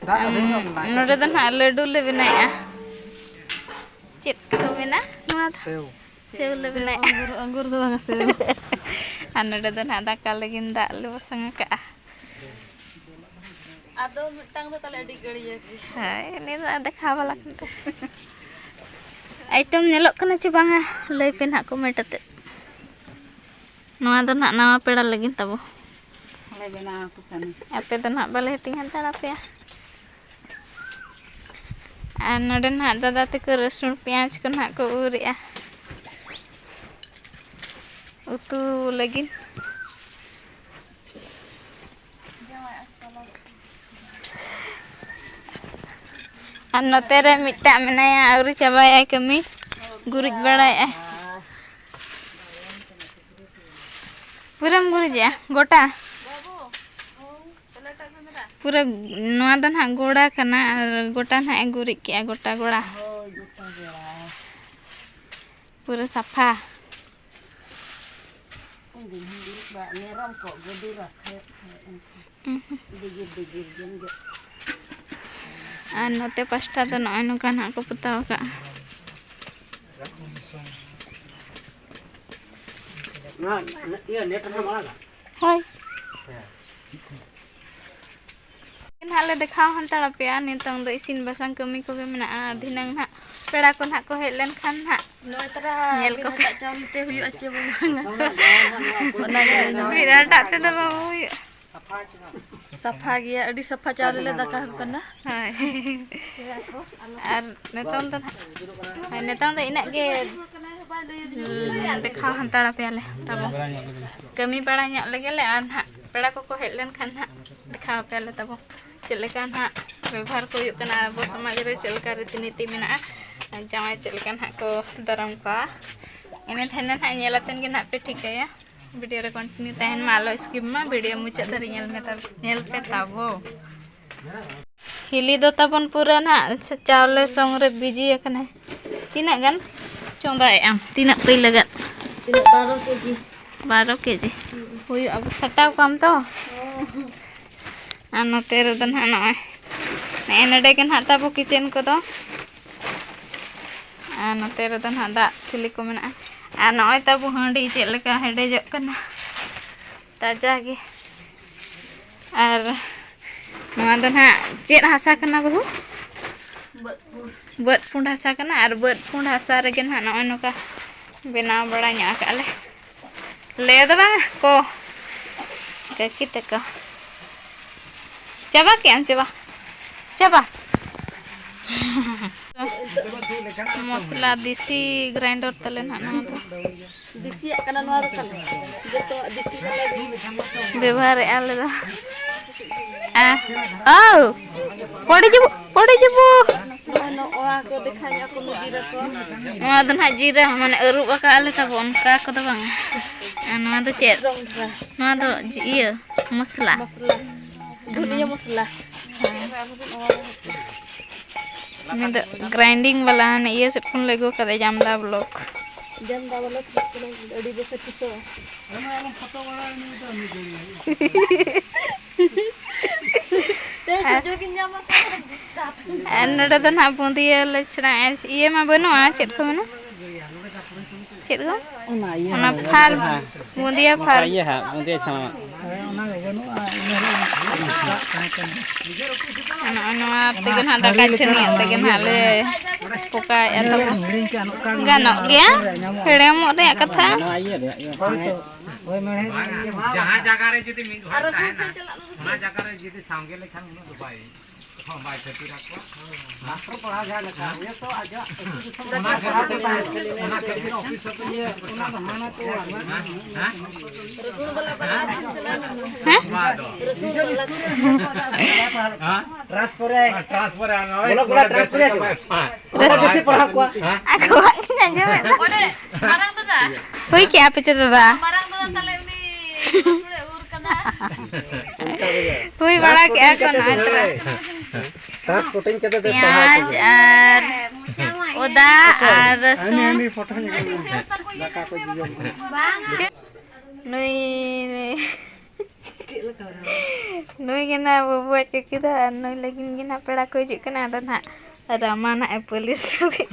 ᱱᱚᱰᱮ ᱫᱚ ᱱᱟᱦᱟᱜ ᱞᱟᱹᱰᱩ ᱞᱮ ᱵᱮᱱᱟᱣᱮᱫᱼᱟ᱾ ᱪᱮᱫ ᱠᱚ ᱢᱮᱱᱟ ᱱᱚᱣᱟ ᱫᱚ? ᱥᱮᱣ᱾ ᱥᱮᱣ ᱞᱮ ᱵᱮᱱᱟᱣᱮᱫᱼᱟ᱾ ᱟᱝᱜᱩᱨ, ᱟᱝᱜᱩᱨ ᱫᱚ ᱵᱟᱝᱟ, ᱥᱮᱣ᱾ ᱟᱨ ᱱᱚᱰᱮ ᱫᱚ ᱱᱟᱦᱟᱜ ᱫᱟᱠᱟ ᱞᱟᱹᱜᱤᱫ ᱫᱟᱜ ᱞᱮ ᱵᱟᱥᱟᱝ ᱟᱠᱟᱫᱼᱟ᱾ ᱟᱫᱚ ᱢᱤᱫᱴᱟᱝ ᱫᱚ ᱛᱟᱦᱞᱮ ᱟᱹᱰᱤ ᱜᱟᱹᱲᱭᱟᱹ ᱜᱮ᱾ ᱦᱳᱭ, ᱩᱱᱤ ᱫᱚ ᱫᱮᱠᱷᱟᱣ ᱵᱟᱞᱟ ᱠᱟᱱ ᱛᱟᱭ᱾ ᱟᱭᱴᱮᱢ ᱧᱮᱞᱚᱜ ᱠᱟᱱᱟ ᱪᱮ ᱵᱟᱝᱟ? ᱞᱟᱹᱭ ᱯᱮ ᱱᱟᱦᱟᱜ comment ᱟᱛᱮᱫ᱾ ᱱᱚᱣᱟ ᱫᱚ ᱱᱟᱦᱟᱜ ᱱᱟᱣᱟ ᱯᱮᱲᱟ ᱞᱟᱹᱜᱤᱫ ᱛᱟᱵᱚ᱾ ᱞᱮ ᱵᱮᱱᱟᱣ ᱟᱠᱚ ᱠᱟᱱᱟ᱾ ᱟᱯᱮ ᱫᱚ ᱱᱟᱦᱟᱜ ᱵᱟᱞᱮ ᱦᱟᱹᱴᱤᱧ ᱦᱟᱛᱟᱲ ᱟᱯᱮᱭᱟ᱾ ᱟᱨ ᱱᱚᱰᱮ ᱱᱟᱦᱟᱜ ᱫᱟᱫᱟ ᱛᱟᱠᱚ ᱨᱟᱹᱥᱩᱱ ᱯᱮᱸᱭᱟᱡᱽ ᱠᱚ ᱱᱟᱦᱟᱜ ᱠᱚ ᱩᱨᱮᱜᱼᱟ ᱩᱛᱩ ᱞᱟᱹᱜᱤᱫ᱾ ᱟᱨ ᱱᱚᱛᱮ ᱨᱮ ᱢᱤᱫᱴᱟᱜ ᱢᱮᱱᱟᱭᱟ, ᱟᱹᱣᱨᱤ ᱪᱟᱵᱟᱭᱟᱭ ᱠᱟᱹᱢᱤ, ᱜᱩᱨᱤᱡ ᱵᱟᱲᱟᱭᱮᱫᱼᱟᱭ᱾ ᱯᱩᱨᱟᱹᱢ ᱜᱩᱨᱤᱡᱮᱜᱼᱟ ᱜᱚᱴᱟ? ᱯᱩᱨᱟᱹ ᱱᱚᱣᱟ ᱫᱚ ᱱᱟᱦᱟᱜ ᱜᱚᱲᱟ ᱠᱟᱱᱟ ᱟᱨ ᱜᱚᱴᱟ ᱱᱟᱦᱟᱜ ᱮ ᱜᱩᱨᱤᱡ ᱠᱮᱜᱼᱟ, ᱜᱚᱴᱟ ᱜᱚᱲᱟ᱾ ᱦᱳᱭ, ᱜᱚᱴᱟ ᱜᱚᱲᱟ᱾ ᱯᱩᱨᱟᱹ ᱥᱟᱯᱷᱟ᱾ ᱤᱧ ᱫᱚᱧ ᱜᱩᱨᱤᱡ ᱵᱟᱲᱟ, ᱢᱮᱨᱚᱢ ᱠᱚ ᱜᱟᱹᱰᱤ ᱨᱟᱠᱷᱮ ᱩᱱᱠᱩ ᱩᱸᱦᱩ᱾ ᱰᱤᱜᱤᱨ ᱰᱤᱜᱤᱨ ᱜᱮᱢ ᱜᱮᱫ᱾ ᱟᱨ ᱱᱚᱛᱮ ᱯᱟᱥᱴᱟ ᱫᱚ ᱱᱚᱜᱼᱚᱭ ᱱᱚᱝᱠᱟ ᱱᱟᱦᱟᱜ ᱠᱚ ᱯᱚᱛᱟᱣ ᱟᱠᱟᱫᱼᱟ᱾ ᱱᱚᱣᱟ ᱤᱭᱟᱹ ᱱᱮᱴ ᱨᱮᱱᱟᱜ ᱟᱲᱟᱜᱟ? ᱦᱳᱭ᱾ ᱱᱟᱦᱟᱜ ᱞᱮ ᱫᱮᱠᱷᱟᱣ ᱦᱟᱛᱟᱲ ᱟᱯᱮᱭᱟ᱾ ᱱᱤᱛᱚᱝ ᱫᱚ ᱤᱥᱤᱱ ᱵᱟᱥᱟᱝ ᱠᱟᱹᱢᱤ ᱠᱚᱜᱮ ᱢᱮᱱᱟᱜᱼᱟ᱾ ᱫᱷᱤᱱᱟᱹᱝ ᱱᱟᱦᱟᱜ ᱯᱮᱲᱟ ᱠᱚ ᱱᱟᱦᱟᱜ ᱠᱚ ᱦᱮᱡ ᱞᱮᱱᱠᱷᱟᱱ ᱱᱟᱦᱟᱜ ᱱᱚᱜᱼᱚᱭ ᱛᱟᱨᱟ ᱧᱮᱞ ᱵᱤᱱ ᱠᱚᱯᱮ᱾ ᱦᱟᱴᱟᱜ ᱪᱟᱣᱞᱮ ᱛᱮ ᱦᱩᱭᱩᱜᱼᱟ ᱪᱮ ᱵᱟᱝ? ᱚᱱᱟ ᱜᱮ ᱵᱤᱨᱟᱴᱟᱜ ᱛᱮᱫᱚ ᱵᱟᱵᱩ ᱦᱩᱭᱩᱜᱼᱟ᱾ ᱥᱟᱯᱷᱟ ᱜᱮᱭᱟ, ᱟᱹᱰᱤ ᱥᱟᱯᱷᱟ ᱪᱟᱣᱞᱮ ᱞᱮ ᱫᱟᱠᱟ ᱟᱠᱚ ᱠᱟᱱᱟ᱾ ᱦᱳᱭ᱾ ᱟᱨ ᱱᱤᱛᱚᱝ ᱫᱚ ᱱᱟᱦᱟᱜ, ᱦᱳᱭ, ᱱᱤᱛᱚᱝ ᱫᱚ ᱤᱱᱟᱹᱜ ᱜᱮ, ᱩᱸ, ᱫᱮᱠᱷᱟᱣ ᱦᱟᱛᱟᱲ ᱟᱯᱮᱭᱟᱞᱮ ᱛᱟᱵᱚ᱾ ᱠᱟᱹᱢᱤ ᱵᱟᱲᱟ ᱧᱚᱜ ᱞᱮᱜᱮ ᱞᱮ ᱟᱨ ᱱᱟᱦᱟᱜ ᱯᱮᱲᱟ ᱠᱚᱠᱚ ᱦᱮᱡ ᱞᱮᱱᱠᱷᱟᱱ ᱱᱟᱦᱟᱜ ᱫᱮᱠᱷᱟᱣ ᱟᱯᱮᱭᱟᱞᱮ ᱛᱟᱵᱚ᱾ ᱪᱮᱫ ᱞᱮᱠᱟ ᱱᱟᱦᱟᱜ ᱵᱮᱵᱚᱦᱟᱨ ᱠᱚ ᱦᱩᱭᱩᱜ ᱠᱟᱱᱟ, ᱟᱵᱚ ᱥᱚᱢᱟᱡᱽ ᱨᱮ ᱪᱮᱫ ᱞᱮᱠᱟ ᱨᱤᱛᱤ ᱱᱤᱛᱤ ᱢᱮᱱᱟᱜᱼᱟ, ᱡᱟᱶᱟᱭ ᱪᱮᱫ ᱞᱮᱠᱟ ᱱᱟᱦᱟᱜ ᱠᱚ ᱫᱟᱨᱟᱢ ᱠᱚᱣᱟ, ᱮᱱᱮ ᱛᱟᱦᱮᱱᱟ ᱱᱟᱦᱟᱜ ᱧᱮᱞ ᱟᱛᱮᱱ ᱜᱮ ᱱᱟᱦᱟᱜ ᱯᱮ ᱴᱷᱤᱠᱟᱹᱭᱟ᱾ ᱵᱷᱤᱰᱤᱭᱳ ᱨᱮ ᱠᱚᱱᱴᱤᱱᱤᱭᱩ ᱛᱟᱦᱮᱱ ᱢᱟ, ᱟᱞᱚ ᱥᱠᱤᱯ ᱢᱟ, ᱵᱷᱤᱰᱤᱭᱳ ᱢᱩᱪᱟᱹᱫ ᱫᱷᱟᱹᱨᱤᱡ ᱧᱮᱞ ᱢᱮ ᱛᱟ-, ᱧᱮᱞ ᱯᱮ ᱛᱟᱵᱚ᱾ ᱦᱤᱞᱤ ᱫᱚ ᱛᱟᱵᱚᱱ ᱯᱩᱨᱟᱹ ᱱᱟᱦᱟᱜ ᱪᱟᱣᱞᱮ ᱥᱚᱝ ᱨᱮ ᱵᱤᱡᱤ ᱟᱠᱟᱱᱟᱭ᱾ ᱛᱤᱱᱟᱹᱜ ᱜᱟᱱ ᱪᱚᱸᱫᱟᱭᱮᱫ ᱟᱢ? ᱛᱤᱱᱟᱹᱜ ᱯᱟᱹᱭᱞᱟᱹ ᱜᱟᱱ? ᱛᱤᱱᱟᱹᱜ? ᱵᱟᱨᱚ ᱠᱮᱡᱤ᱾ ᱵᱟᱨᱚ ᱠᱮᱡᱤ᱾ ᱦᱩᱸ᱾ ᱦᱩᱭᱩᱜᱼᱟ, ᱟᱵᱚ ᱥᱟᱴᱟᱣ ᱠᱚᱣᱟᱢ ᱛᱚ? ᱦᱚᱸ᱾ ᱟᱨ ᱱᱚᱛᱮ ᱨᱮᱫᱚ ᱱᱟᱦᱟᱜ ᱱᱚᱜᱼᱚᱭ ᱱᱮᱜᱼᱮ ᱱᱚᱰᱮ ᱜᱮ ᱱᱟᱦᱟᱜ ᱛᱟᱵᱚ ᱠᱤᱪᱮᱱ ᱠᱚᱫᱚ᱾ ᱟᱨ ᱱᱚᱛᱮ ᱨᱮᱫᱚ ᱱᱟᱦᱟᱜ ᱫᱟᱜ ᱴᱷᱤᱞᱤ ᱠᱚ ᱢᱮᱱᱟᱜᱼᱟ᱾ ᱟᱨ ᱱᱚᱜᱼᱚᱭ ᱛᱟᱵᱚ ᱦᱟᱺᱰᱤ ᱪᱮᱫ ᱞᱮᱠᱟ ᱦᱮᱰᱮᱡᱚᱜ ᱠᱟᱱᱟ ᱛᱟᱡᱟ ᱜᱮ᱾ ᱟᱨ ᱱᱚᱣᱟ ᱫᱚ ᱱᱟᱦᱟᱜ ᱪᱮᱫ ᱦᱟᱥᱟ ᱠᱟᱱᱟ ᱵᱟᱹᱦᱩ? ᱵᱟᱹᱫᱽ ᱯᱩᱸᱰ ᱦᱟᱥᱟ ᱠᱟᱱᱟ᱾ ᱟᱨ ᱵᱟᱹᱫᱽ ᱯᱩᱸᱰ ᱦᱟᱥᱟ ᱨᱮᱜᱮ ᱱᱟᱦᱟᱜ ᱱᱚᱜᱼᱚᱭ ᱱᱚᱝᱠᱟ ᱵᱮᱱᱟᱣ ᱵᱟᱲᱟ ᱧᱚᱜ ᱟᱠᱟᱫ ᱞᱮ᱾ ᱞᱟᱹᱭ ᱫᱚ ᱵᱟᱝ ᱠᱚ ᱠᱟᱹᱠᱤ ᱛᱟᱠᱚ᱾ ᱪᱟᱵᱟ ᱠᱮᱜ ᱟᱢ? ᱪᱟᱵᱟ, ᱪᱟᱵᱟ᱾ ᱢᱚᱥᱞᱟ ᱫᱮᱥᱤ ᱜᱨᱟᱭᱱᱰᱟᱨ ᱛᱟᱞᱮ ᱱᱟᱦᱟᱜ ᱱᱚᱣᱟ ᱫᱚ᱾ ᱫᱮᱥᱤᱭᱟᱜ ᱠᱟᱱᱟ ᱱᱚᱣᱟ ᱫᱚ ᱛᱟᱞᱮ᱾ ᱡᱚᱛᱚᱣᱟᱜ ᱫᱮᱥᱤ ᱛᱟᱞᱮ ᱜᱮ᱾ ᱵᱮᱵᱚᱦᱟᱨᱮᱫᱼᱟ ᱟᱞᱮ ᱫᱚ᱾ ᱟ, ᱳ, ᱯᱚᱲᱤ ᱡᱤᱵᱩ, ᱯᱚᱲᱤ ᱡᱤᱵᱩ᱾ ᱱᱚᱜᱼᱚᱭ ᱱᱚᱣᱟ ᱠᱚ ᱫᱮᱠᱷᱟ ᱧᱚᱜ ᱠᱚ ᱢᱤᱫ ᱜᱤᱨᱟᱹ ᱠᱚ᱾ ᱱᱚᱣᱟ ᱫᱚ ᱱᱟᱦᱟᱜ ᱡᱤᱨᱟᱹ, ᱢᱟᱱᱮ ᱟᱹᱨᱩᱵ ᱟᱠᱟᱫ ᱞᱮ ᱛᱟᱵᱚ, ᱚᱱᱠᱟ ᱠᱚᱫᱚ ᱵᱟᱝᱟ᱾ ᱟᱨ ᱱᱚᱣᱟ ᱫᱚ ᱪᱮᱫ? ᱨᱚᱝ ᱫᱷᱟᱨᱟ᱾ ᱱᱚᱣᱟ ᱫᱚ ᱡᱤ-, ᱤᱭᱟᱹ, ᱢᱚᱥᱞᱟ᱾ ᱢᱚᱥᱞᱟ᱾ ᱫᱷᱩᱱᱤᱭᱟᱹ ᱢᱚᱥᱞᱟ᱾ ᱦᱮᱸ᱾ ᱩᱱᱤ ᱫᱚ grinding ᱵᱟᱞᱟ, ᱦᱟᱱᱮ ᱤᱭᱟᱹ ᱥᱮᱫ ᱠᱷᱚᱱ ᱞᱮ ᱟᱹᱜᱩ ᱠᱟᱫᱮᱭᱟ, ᱡᱟᱢᱫᱟ block᱾ ᱡᱟᱢᱫᱟ ᱵᱟᱞᱟ ᱛᱟᱦᱮᱸ ᱠᱟᱱᱟ, ᱟᱹᱰᱤ ᱵᱮᱥ ᱮ ᱯᱤᱥᱟᱹᱣᱟ᱾ ᱛᱮ ᱟᱨ ᱥᱩᱡᱳᱜᱽ ᱤᱧ ᱧᱟᱢᱟ, ᱛᱟᱦᱞᱮ ᱰᱤᱥᱴᱟᱵᱽ᱾ ᱟᱨ ᱱᱚᱰᱮ ᱫᱚ ᱱᱟᱦᱟᱜ ᱵᱩᱸᱫᱤᱭᱟᱹ ᱞᱮ ᱪᱷᱟᱲᱟᱣᱮᱫᱼᱟ᱾ ᱤᱭᱟᱹ ᱢᱟ ᱵᱟᱹᱱᱩᱜᱼᱟ, ᱪᱮᱫ ᱠᱚ ᱢᱮᱱᱟ? ᱪᱮᱫ ᱠᱚ? ᱚᱱᱟ ᱤᱭᱟᱹ ᱚᱱᱟ ᱦᱟᱸᱜ, ᱯᱷᱟᱨᱢ, ᱦᱟᱸᱜ᱾ ᱵᱩᱸᱫᱤᱭᱟᱹ ᱚᱱᱠᱟ ᱯᱷᱟᱨᱢ᱾ ᱤᱭᱟᱹ ᱦᱟᱸᱜ, ᱵᱩᱸᱫᱤᱭᱟᱹ ᱪᱷᱟᱲᱟ᱾ ᱦᱮᱸ, ᱚᱱᱟ ᱜᱮ ᱵᱟᱹᱱᱩᱜᱼᱟ, ᱤᱱᱟᱹ ᱦᱤᱞᱳᱜ ᱫᱟᱜ ᱛᱟᱦᱮᱸ ᱠᱟᱱᱟ᱾ ᱱᱚᱜᱼᱚᱭ ᱱᱚᱣᱟ ᱛᱮᱜᱮ ᱱᱟᱦᱟᱜ ᱫᱟᱠᱟ ᱪᱷᱟᱹᱱᱤᱭᱟᱹᱜ ᱛᱮᱜᱮ ᱱᱟᱦᱟᱜ ᱞᱮ ᱯᱚᱠᱟᱭᱮᱫᱼᱟ ᱛᱟᱵᱚ᱾ ᱦᱤᱲᱤᱧ ᱠᱮᱜᱼᱟ, ᱱᱚᱝᱠᱟ ᱜᱮ ᱜᱟᱱᱚᱜ ᱢᱮᱱᱟᱜᱼᱟ, ᱜᱮᱭᱟ, ᱥᱩᱨ ᱨᱮ ᱧᱟᱢᱚᱜᱼᱟ᱾ ᱦᱮᱲᱮᱢᱚᱜ ᱨᱮᱭᱟᱜ ᱠᱟᱛᱷᱟ᱾ ᱱᱚᱣᱟ ᱤᱭᱟᱹ ᱨᱮᱭᱟᱜ ᱜᱮ᱾ ᱦᱳᱭ ᱛᱚ, ᱦᱳᱭ, ᱢᱮᱲᱦᱮᱫ ᱨᱮᱭᱟᱜ ᱜᱮ ᱢᱮᱱᱟᱜᱼᱟ᱾ ᱡᱟᱦᱟᱸ ᱡᱟᱭᱜᱟ ᱨᱮ ᱡᱩᱫᱤ ᱢᱤᱫ ᱦᱚᱲ ᱛᱟᱦᱮᱱᱟ, ᱚᱱᱟ ᱡᱟᱭᱜᱟ ᱨᱮ ᱡᱩᱫᱤ ᱥᱟᱸᱜᱮ ᱞᱮᱠᱷᱟᱱ ᱩᱱᱟᱹᱜ ᱫᱚ ᱵᱟᱭ ᱦᱚᱸ ᱵᱟᱭ ᱠᱷᱟᱹᱛᱤᱨ ᱟᱠᱚᱣᱟ᱾ ᱢᱟᱥᱴᱟᱨ ᱯᱟᱲᱦᱟᱣ ᱡᱟᱦᱟᱸ ᱞᱮᱠᱟ, ᱱᱤᱭᱟᱹ ᱛᱚ ᱟᱡᱟᱜ ᱟᱹᱛᱩ ᱫᱤᱥᱚᱢ ᱨᱮ ᱚᱱᱟ ᱠᱷᱟᱹᱛᱤᱨ ᱛᱮ ᱛᱟᱦᱮᱸ ᱠᱟᱱᱟ᱾ ᱚᱱᱟ ᱠᱷᱟᱹᱛᱤᱨ ᱚᱯᱷᱤᱥ ᱦᱚᱸ ᱤᱭᱟᱹ, ᱚᱱᱟ ᱫᱚ ᱦᱟᱱᱟ ᱠᱚ ᱦᱮᱸ? ᱦᱮᱸ? ᱱᱚᱣᱟ ᱫᱚ᱾ ᱦᱮᱸ? ᱴᱨᱟᱱᱥᱯᱷᱟᱨ ᱟᱭ᱾ ᱴᱨᱟᱱᱥᱯᱷᱟᱨ ᱟᱭ, ᱱᱚᱜᱼᱚᱭ ᱵᱚᱞᱚ ᱜᱚᱞᱟ ᱱᱚᱰᱮ ᱴᱨᱟᱱᱥᱯᱷᱟᱨ ᱟᱭ᱾ ᱵᱮᱥᱤ ᱯᱟᱲᱦᱟᱣ ᱠᱚᱣᱟ᱾ ᱦᱮᱸ? ᱟᱠᱚᱣᱟᱜ ᱜᱤᱧ ᱟᱸᱡᱚᱢᱮᱫ᱾ ᱚᱸᱰᱮ ᱢᱟᱨᱟᱝ ᱫᱟᱫᱟ᱾ ᱦᱩᱭ ᱠᱮᱜᱼᱟ ᱯᱮ ᱪᱮ ᱫᱟᱫᱟ? ᱢᱟᱨᱟᱝ ᱫᱟᱫᱟ ᱛᱟᱦᱞᱮ ᱩᱱᱤ ᱩᱥᱩᱲᱮ ᱩᱨ ᱠᱟᱫᱟ᱾ ᱦᱩᱭ ᱵᱟᱲᱟ ᱠᱮᱜᱼᱟ ᱠᱚ ᱱᱚᱜᱼᱚᱭ ᱛᱚᱨᱟ᱾ ᱴᱨᱟᱱᱥᱯᱳᱨᱴᱤᱝ ᱠᱟᱛᱮ ᱫᱚ ᱯᱟᱲᱦᱟᱣ ᱯᱮᱭᱟᱸᱡᱽ ᱠᱚᱜᱮ᱾ ᱟᱨ ᱚᱫᱟ ᱟᱨ ᱨᱟᱹᱥᱩᱱ᱾ ᱦᱟᱹᱱᱤ ᱯᱷᱳᱴᱳ ᱧᱮᱞ ᱢᱮ᱾ ᱫᱟᱠᱟ ᱠᱚ ᱡᱚᱢ ᱠᱟᱱᱟ᱾ ᱪᱮᱫ? ᱱᱩᱭ ᱱᱩᱭ ᱜᱮ ᱱᱟᱜ ᱵᱟᱹᱵᱩᱣᱟᱜ ᱠᱟᱹᱠᱤ ᱫᱚ, ᱟᱨ ᱱᱩᱭ ᱞᱟᱹᱜᱤᱫ ᱜᱮ ᱱᱟᱜ ᱯᱮᱲᱟ ᱠᱚ ᱦᱤᱡᱩᱜ ᱠᱟᱱᱟ᱾ ᱟᱫᱚ ᱱᱟᱜ ᱨᱟᱢᱟ ᱱᱟᱜ ᱮ ᱯᱟᱹᱞᱤᱥ ᱞᱟᱹᱜᱤᱫ᱾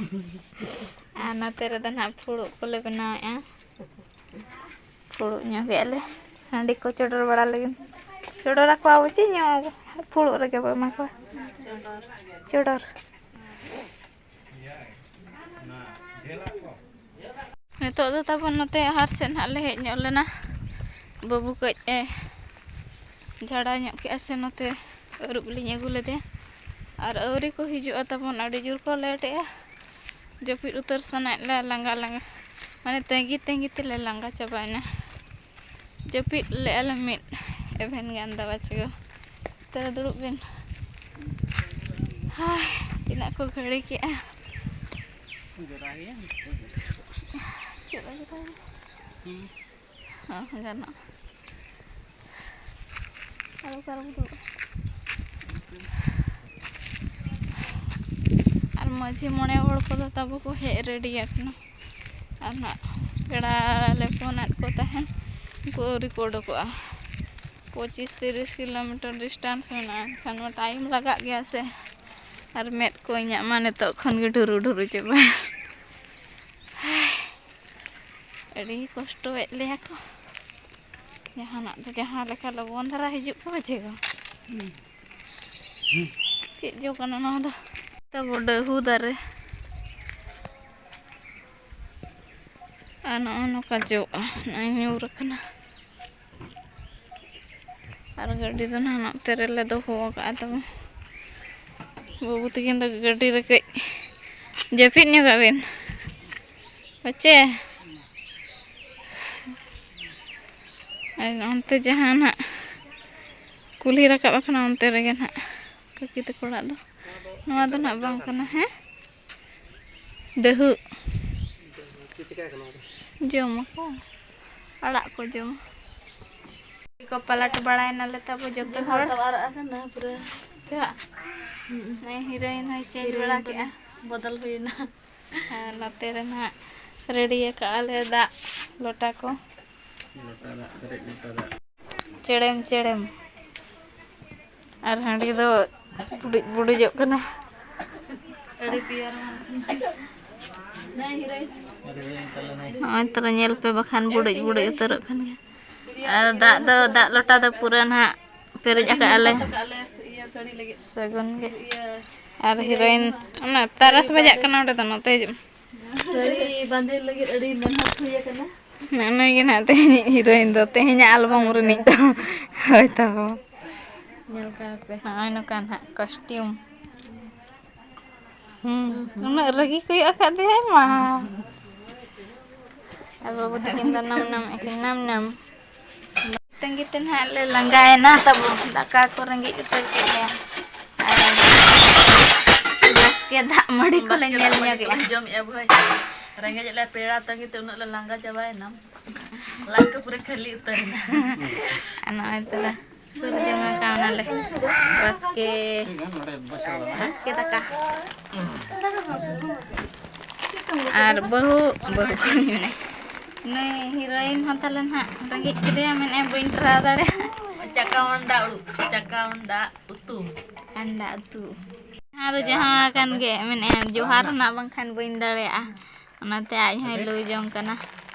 ᱟᱨ ᱱᱚᱛᱮ ᱨᱮᱫᱚ ᱱᱟᱜ ᱯᱷᱩᱲᱩᱜ ᱠᱚᱞᱮ ᱵᱮᱱᱟᱣᱮᱫᱼᱟ᱾ ᱯᱷᱩᱲᱩᱜ ᱧᱚᱜᱮᱫᱼᱟ ᱞᱮ ᱦᱟᱺᱰᱤ ᱠᱚ ᱪᱚᱰᱚᱨ ᱵᱟᱲᱟ ᱞᱟᱹᱜᱤᱫ᱾ ᱪᱚᱰᱚᱨ ᱟᱠᱚᱣᱟ ᱵᱚ ᱪᱮᱫ ᱧᱚᱜ ᱯᱷᱩᱲᱩᱜ ᱨᱮᱜᱮ ᱵᱚ ᱮᱢᱟ ᱠᱚᱣᱟ᱾ ᱪᱚᱰᱚᱨ᱾ ᱱᱤᱛᱚᱜ ᱫᱚ ᱛᱟᱵᱚᱱ ᱱᱚᱛᱮ ᱟᱦᱟᱨ ᱥᱮᱫ ᱱᱟᱦᱟᱜ ᱞᱮ ᱦᱮᱡ ᱧᱚᱜ ᱞᱮᱱᱟ᱾ ᱵᱟᱹᱵᱩ ᱠᱟᱹᱡ ᱮ ᱡᱷᱟᱲᱟ ᱧᱚᱜ ᱠᱮᱜᱼᱟ ᱥᱮ, ᱱᱚᱛᱮ ᱟᱹᱨᱩᱵ ᱞᱤᱧ ᱟᱹᱜᱩ ᱞᱮᱫᱮᱭᱟ᱾ ᱟᱨ ᱟᱹᱣᱨᱤ ᱠᱚ ᱦᱤᱡᱩᱜᱼᱟ ᱛᱟᱵᱚᱱ, ᱟᱹᱰᱤ ᱡᱳᱨ ᱠᱚ ᱞᱮᱴ ᱮᱜᱼᱟ᱾ ᱡᱟᱹᱯᱤᱫ ᱩᱛᱟᱹᱨ ᱥᱟᱱᱟᱭᱮᱫ ᱞᱮᱭᱟ, ᱞᱟᱸᱜᱟ ᱞᱟᱸᱜᱟ, ᱢᱟᱱᱮ ᱛᱟᱺᱜᱤ ᱛᱟᱺᱜᱤ ᱛᱮᱞᱮ ᱞᱟᱸᱜᱟ ᱪᱟᱵᱟᱭᱮᱱᱟ᱾ ᱡᱟᱹᱯᱤᱫ ᱞᱮᱜᱼᱟ ᱞᱮ ᱢᱤᱫ ᱮᱵᱷᱮᱱ ᱜᱟᱱ ᱫᱚ ᱵᱟᱪᱚ᱾ ᱛᱚ ᱫᱩᱲᱩᱵ ᱵᱤᱱ᱾ ᱦᱟᱭ, ᱛᱤᱱᱟᱹᱜ ᱠᱚ ᱜᱷᱟᱹᱲᱤ ᱠᱮᱜᱼᱟ᱾ ᱪᱮᱫ ᱞᱮᱠᱟ? ᱦᱚᱸ, ᱜᱟᱱᱚᱜᱼᱟ᱾ ᱟᱫᱚ ᱚᱠᱟ ᱨᱮᱵᱚ ᱫᱩᱲᱩᱵᱼᱟ? ᱟᱨ ᱢᱟᱹᱡᱷᱤ ᱢᱚᱬᱮ ᱦᱚᱲ ᱠᱚᱫᱚ ᱛᱟᱵᱚ ᱠᱚ ᱦᱮᱡ ᱨᱮᱰᱤ ᱟᱠᱟᱱᱟ᱾ ᱟᱨ ᱱᱟᱜ ᱯᱮᱲᱟ ᱞᱮ ᱯᱷᱳᱱ ᱟᱫ ᱠᱚ ᱛᱟᱦᱮᱸᱱ, ᱩᱱᱠᱩ ᱟᱹᱣᱨᱤ ᱠᱚ ᱩᱰᱩᱠᱚᱜᱼᱟ᱾ ᱯᱚᱸᱪᱤᱥ ᱛᱤᱨᱤᱥ ᱠᱤᱞᱳᱢᱤᱴᱟᱨ ᱰᱤᱥᱴᱟᱱᱥ ᱢᱮᱱᱟᱜᱼᱟ, ᱮᱱᱠᱷᱟᱱ ᱢᱟ ᱴᱟᱭᱤᱢ ᱞᱟᱜᱟᱜ ᱜᱮᱭᱟ ᱥᱮ᱾ ᱟᱨ ᱢᱮᱫ ᱠᱚ ᱤᱧᱟᱹᱜ ᱢᱟ ᱱᱤᱛᱚᱜ ᱠᱷᱚᱱ ᱜᱮ ᱰᱷᱩᱨᱩ ᱰᱷᱩᱨᱩ ᱪᱟᱵᱟ᱾ ᱟᱹᱰᱤ ᱠᱚᱥᱴᱚᱭᱮᱫ ᱞᱮᱭᱟ ᱠᱚ᱾ ᱡᱟᱦᱟᱱᱟᱜ ᱫᱚ ᱡᱟᱦᱟᱸ ᱞᱮᱠᱟ ᱞᱚᱜᱚᱱ ᱫᱷᱟᱨᱟ ᱦᱤᱡᱩᱜ ᱠᱚ ᱵᱩᱡᱷᱟᱹᱣᱟ᱾ ᱪᱮᱫ ᱡᱚ ᱠᱟᱱᱟ ᱱᱚᱣᱟ ᱫᱚ? ᱛᱟᱵᱚ ᱰᱟᱹᱦᱩ ᱫᱟᱨᱮ᱾ ᱟᱨ ᱱᱚᱜᱼᱚ ᱱᱚᱝᱠᱟ ᱡᱚᱜᱼᱟ, ᱱᱚᱜᱼᱚᱭ ᱧᱩᱨ ᱟᱠᱟᱱᱟ᱾ ᱟᱨ ᱜᱟᱹᱰᱤ ᱫᱚ ᱱᱟᱦᱟᱜ ᱱᱚᱛᱮ ᱨᱮᱞᱮ ᱫᱚᱦᱚ ᱟᱠᱟᱫᱼᱟ ᱛᱟᱵᱚ᱾ ᱵᱟᱹᱵᱩ ᱛᱟᱹᱠᱤᱱ ᱫᱚ ᱜᱟᱹᱰᱤ ᱨᱮ ᱠᱟᱹᱡ ᱡᱟᱹᱯᱤᱫ ᱧᱚᱜᱟᱜ ᱵᱤᱱ᱾ ᱯᱟᱪᱮ? ᱟᱨ ᱚᱱᱛᱮ ᱡᱟᱦᱟᱸ ᱱᱟᱦᱟᱜ ᱠᱩᱞᱦᱤ ᱨᱟᱠᱟᱵ ᱟᱠᱟᱱᱟ, ᱚᱱᱛᱮ ᱨᱮᱜᱮ ᱱᱟᱦᱟᱜ ᱠᱟᱹᱠᱤ ᱛᱟᱠᱚ ᱚᱲᱟᱜ ᱫᱚ᱾ ᱱᱚᱣᱟ ᱫᱚ ᱱᱟᱦᱟᱜ ᱵᱟᱝ ᱠᱟᱱᱟ, ᱦᱮᱸ? ᱰᱟᱹᱦᱩ᱾ ᱪᱮᱫ ᱪᱤᱠᱟᱹ ᱠᱟᱱᱟ ᱚᱸᱰᱮ? ᱡᱚᱢ ᱟᱠᱚ, ᱟᱲᱟᱜ ᱠᱚ ᱡᱚᱢ᱾ ᱠᱚ ᱯᱟᱞᱟᱴ ᱵᱟᱲᱟᱭᱮᱱᱟᱞᱮ ᱛᱟᱵᱚ ᱡᱚᱛᱚ ᱦᱚᱲ᱾ ᱡᱟᱦᱟᱸ ᱫᱚ ᱟᱨᱟᱜ ᱟᱠᱟᱱᱟ ᱯᱩᱨᱟᱹ᱾ ᱪᱟᱜ᱾ ᱦᱩᱸ᱾ ᱱᱩᱭ ᱦᱤᱨᱳᱭᱤᱱ ᱦᱚᱸᱭ ᱪᱮᱧᱡᱽ ᱵᱟᱲᱟ ᱦᱤᱨᱳᱭᱤᱱ ᱠᱮᱜᱼᱟ᱾ ᱵᱚᱫᱚᱞ ᱦᱩᱭᱱᱟ᱾ ᱟᱨ ᱱᱚᱛᱮ ᱨᱮ ᱱᱟᱦᱟᱜ ᱨᱮᱰᱤ ᱟᱠᱟᱜᱼᱟ ᱞᱮ ᱫᱟᱜ ᱞᱚᱴᱟ ᱠᱚ᱾ ᱞᱚᱴᱟ ᱫᱟᱜ, ᱯᱮᱨᱮᱡ ᱞᱚᱴᱟ ᱫᱟᱜ᱾ ᱪᱮᱲᱮᱢ ᱪᱮᱲᱮᱢ᱾ ᱟᱨ ᱦᱟᱺᱰᱤ ᱫᱚ ᱵᱩᱰᱩᱡ ᱵᱩᱰᱩᱡᱚᱜ ᱠᱟᱱᱟ᱾ ᱱᱚᱜᱼᱚᱭ ᱛᱚᱨᱟ ᱧᱮᱞ ᱯᱮ, ᱵᱟᱠᱷᱟᱱ ᱵᱩᱰᱩᱡ ᱵᱩᱰᱩᱡ ᱩᱛᱟᱹᱨᱚᱜ ᱠᱟᱱ ᱜᱮᱭᱟ᱾ ᱟᱨ ᱫᱟᱜ ᱫᱚ, ᱫᱟᱜ ᱞᱚᱴᱟ ᱫᱚ ᱯᱩᱨᱟᱹ ᱱᱟᱦᱟᱜ ᱯᱮᱨᱮᱡ ᱟᱠᱟᱫᱼᱟ ᱞᱮ᱾ ᱥᱟᱹᱜᱩᱱ ᱜᱮ᱾ ᱟᱨ ᱦᱤᱨᱳᱭᱤᱱ, ᱚᱱᱟ ᱛᱟᱨᱟᱥ ᱵᱟᱡᱟᱜ ᱠᱟᱱᱟ, ᱚᱸᱰᱮ ᱫᱚ ᱱᱚᱛᱮ ᱦᱤᱡᱩᱜ ᱢᱮ᱾ ᱥᱟᱹᱲᱤ ᱵᱟᱸᱫᱮ ᱞᱟᱹᱜᱤᱫ ᱟᱹᱰᱤ ᱢᱮᱦᱱᱚᱛ ᱦᱩᱭ ᱟᱠᱟᱱᱟ᱾ ᱱᱩᱭ ᱜᱮ ᱱᱟᱦᱟᱜ ᱛᱮᱦᱮᱧᱤᱡ ᱦᱤᱨᱳᱭᱤᱱ ᱫᱚ, ᱛᱮᱦᱮᱧᱟᱜ ᱟᱞᱵᱚᱢ ᱨᱤᱱᱤᱡ ᱫᱚ᱾ ᱦᱳᱭ ᱛᱟᱵᱚ᱾ ᱧᱮᱞ ᱠᱟᱭ ᱯᱮ᱾ ᱱᱚᱜᱼᱚᱭ ᱱᱚᱝᱠᱟ ᱱᱟᱦᱟᱜ ᱠᱚᱥᱴᱤᱭᱩᱢ᱾ ᱦᱩᱸ, ᱩᱱᱟᱹᱜ ᱨᱟᱹᱜᱤ ᱠᱚᱭᱚᱜ ᱟᱠᱟᱫ ᱫᱮᱭᱟᱭ ᱢᱟ᱾ ᱟᱨ ᱵᱟᱹᱵᱩ ᱛᱟᱹᱠᱤᱱ ᱫᱚ ᱱᱟᱢ ᱱᱟᱢ ᱟᱹᱠᱤᱱ, ᱱᱟᱢ ᱱᱟᱢ᱾ ᱛᱟᱺᱜᱤ ᱛᱮ ᱱᱟᱦᱟᱜ ᱞᱮ ᱞᱟᱸᱜᱟᱭᱮᱱᱟ ᱛᱟᱵᱚ, ᱫᱟᱠᱟ ᱠᱚ ᱨᱮᱸᱜᱮᱡ ᱩᱛᱟᱹᱨ ᱠᱮᱫ ᱞᱮᱭᱟ᱾ ᱟᱨ ᱵᱟᱥᱠᱮ ᱫᱟᱜ ᱢᱟᱹᱰᱤ ᱠᱚᱞᱮ ᱵᱟᱥᱠᱮ ᱧᱮᱞ ᱫᱟᱜ ᱢᱟᱹᱰᱤ ᱧᱚᱜᱮᱜᱼᱟ᱾ ᱠᱚᱞᱮ ᱡᱚᱢᱮᱜᱼᱟ ᱵᱷᱟᱹᱭ᱾ ᱨᱮᱸᱜᱮᱡ ᱞᱮ ᱯᱮᱲᱟ ᱛᱟᱺᱜᱤ ᱛᱮ ᱩᱱᱟᱹᱜ ᱞᱮ ᱞᱟᱸᱜᱟ ᱪᱟᱵᱟᱭᱮᱱᱟ᱾ ᱞᱟᱡ ᱠᱚ ᱯᱩᱨᱟᱹ ᱠᱷᱟᱹᱞᱤ ᱩᱛᱟᱹᱨᱮᱱᱟ᱾ ᱟᱨ ᱱᱚᱜᱼᱚᱭ ᱛᱚᱨᱟ ᱥᱩᱨ ᱡᱚᱝ ᱟᱠᱟᱱᱟᱞᱮ᱾ ᱵᱟᱥᱠᱮ, ᱵᱟᱥᱠᱮ ᱫᱟᱠᱟ᱾ ᱟᱨ ᱵᱟᱹᱦᱩ, ᱵᱟᱹᱦᱩ ᱠᱚ ᱢᱮᱱᱟ᱾ ᱱᱩᱭ ᱦᱤᱨᱳᱭᱤᱱ ᱦᱚᱸ ᱛᱟᱞᱮ ᱱᱟᱦᱟᱜ ᱨᱮᱸᱜᱮᱡ ᱠᱮᱫᱮᱭᱟ, ᱢᱮᱱᱮᱫᱼᱟᱭ, "ᱵᱟᱹᱧ ᱴᱨᱟᱭ ᱫᱟᱲᱮᱭᱟᱜᱼᱟ᱾" ᱪᱟᱠᱟ ᱟᱱᱰᱟ ᱩ-, ᱪᱟᱠᱟ ᱟᱱᱰᱟ ᱩᱛᱩ᱾ ᱟᱱᱰᱟ ᱩᱛᱩ᱾ ᱡᱟᱦᱟᱸ ᱫᱚ ᱡᱟᱦᱟᱸ ᱟᱠᱟᱱ ᱜᱮ, ᱢᱮᱱᱮᱫᱼᱟᱭ, "ᱡᱚᱦᱟᱨ ᱨᱮᱱᱟᱜ ᱵᱟᱝᱠᱷᱟᱱ ᱵᱟᱹᱧ ᱫᱟᱲᱮᱭᱟᱜᱼᱟ᱾" ᱚᱱᱟᱛᱮ ᱟᱡ ᱦᱚᱸᱭ ᱞᱟᱹᱭ ᱡᱚᱝ ᱠᱟᱱᱟ᱾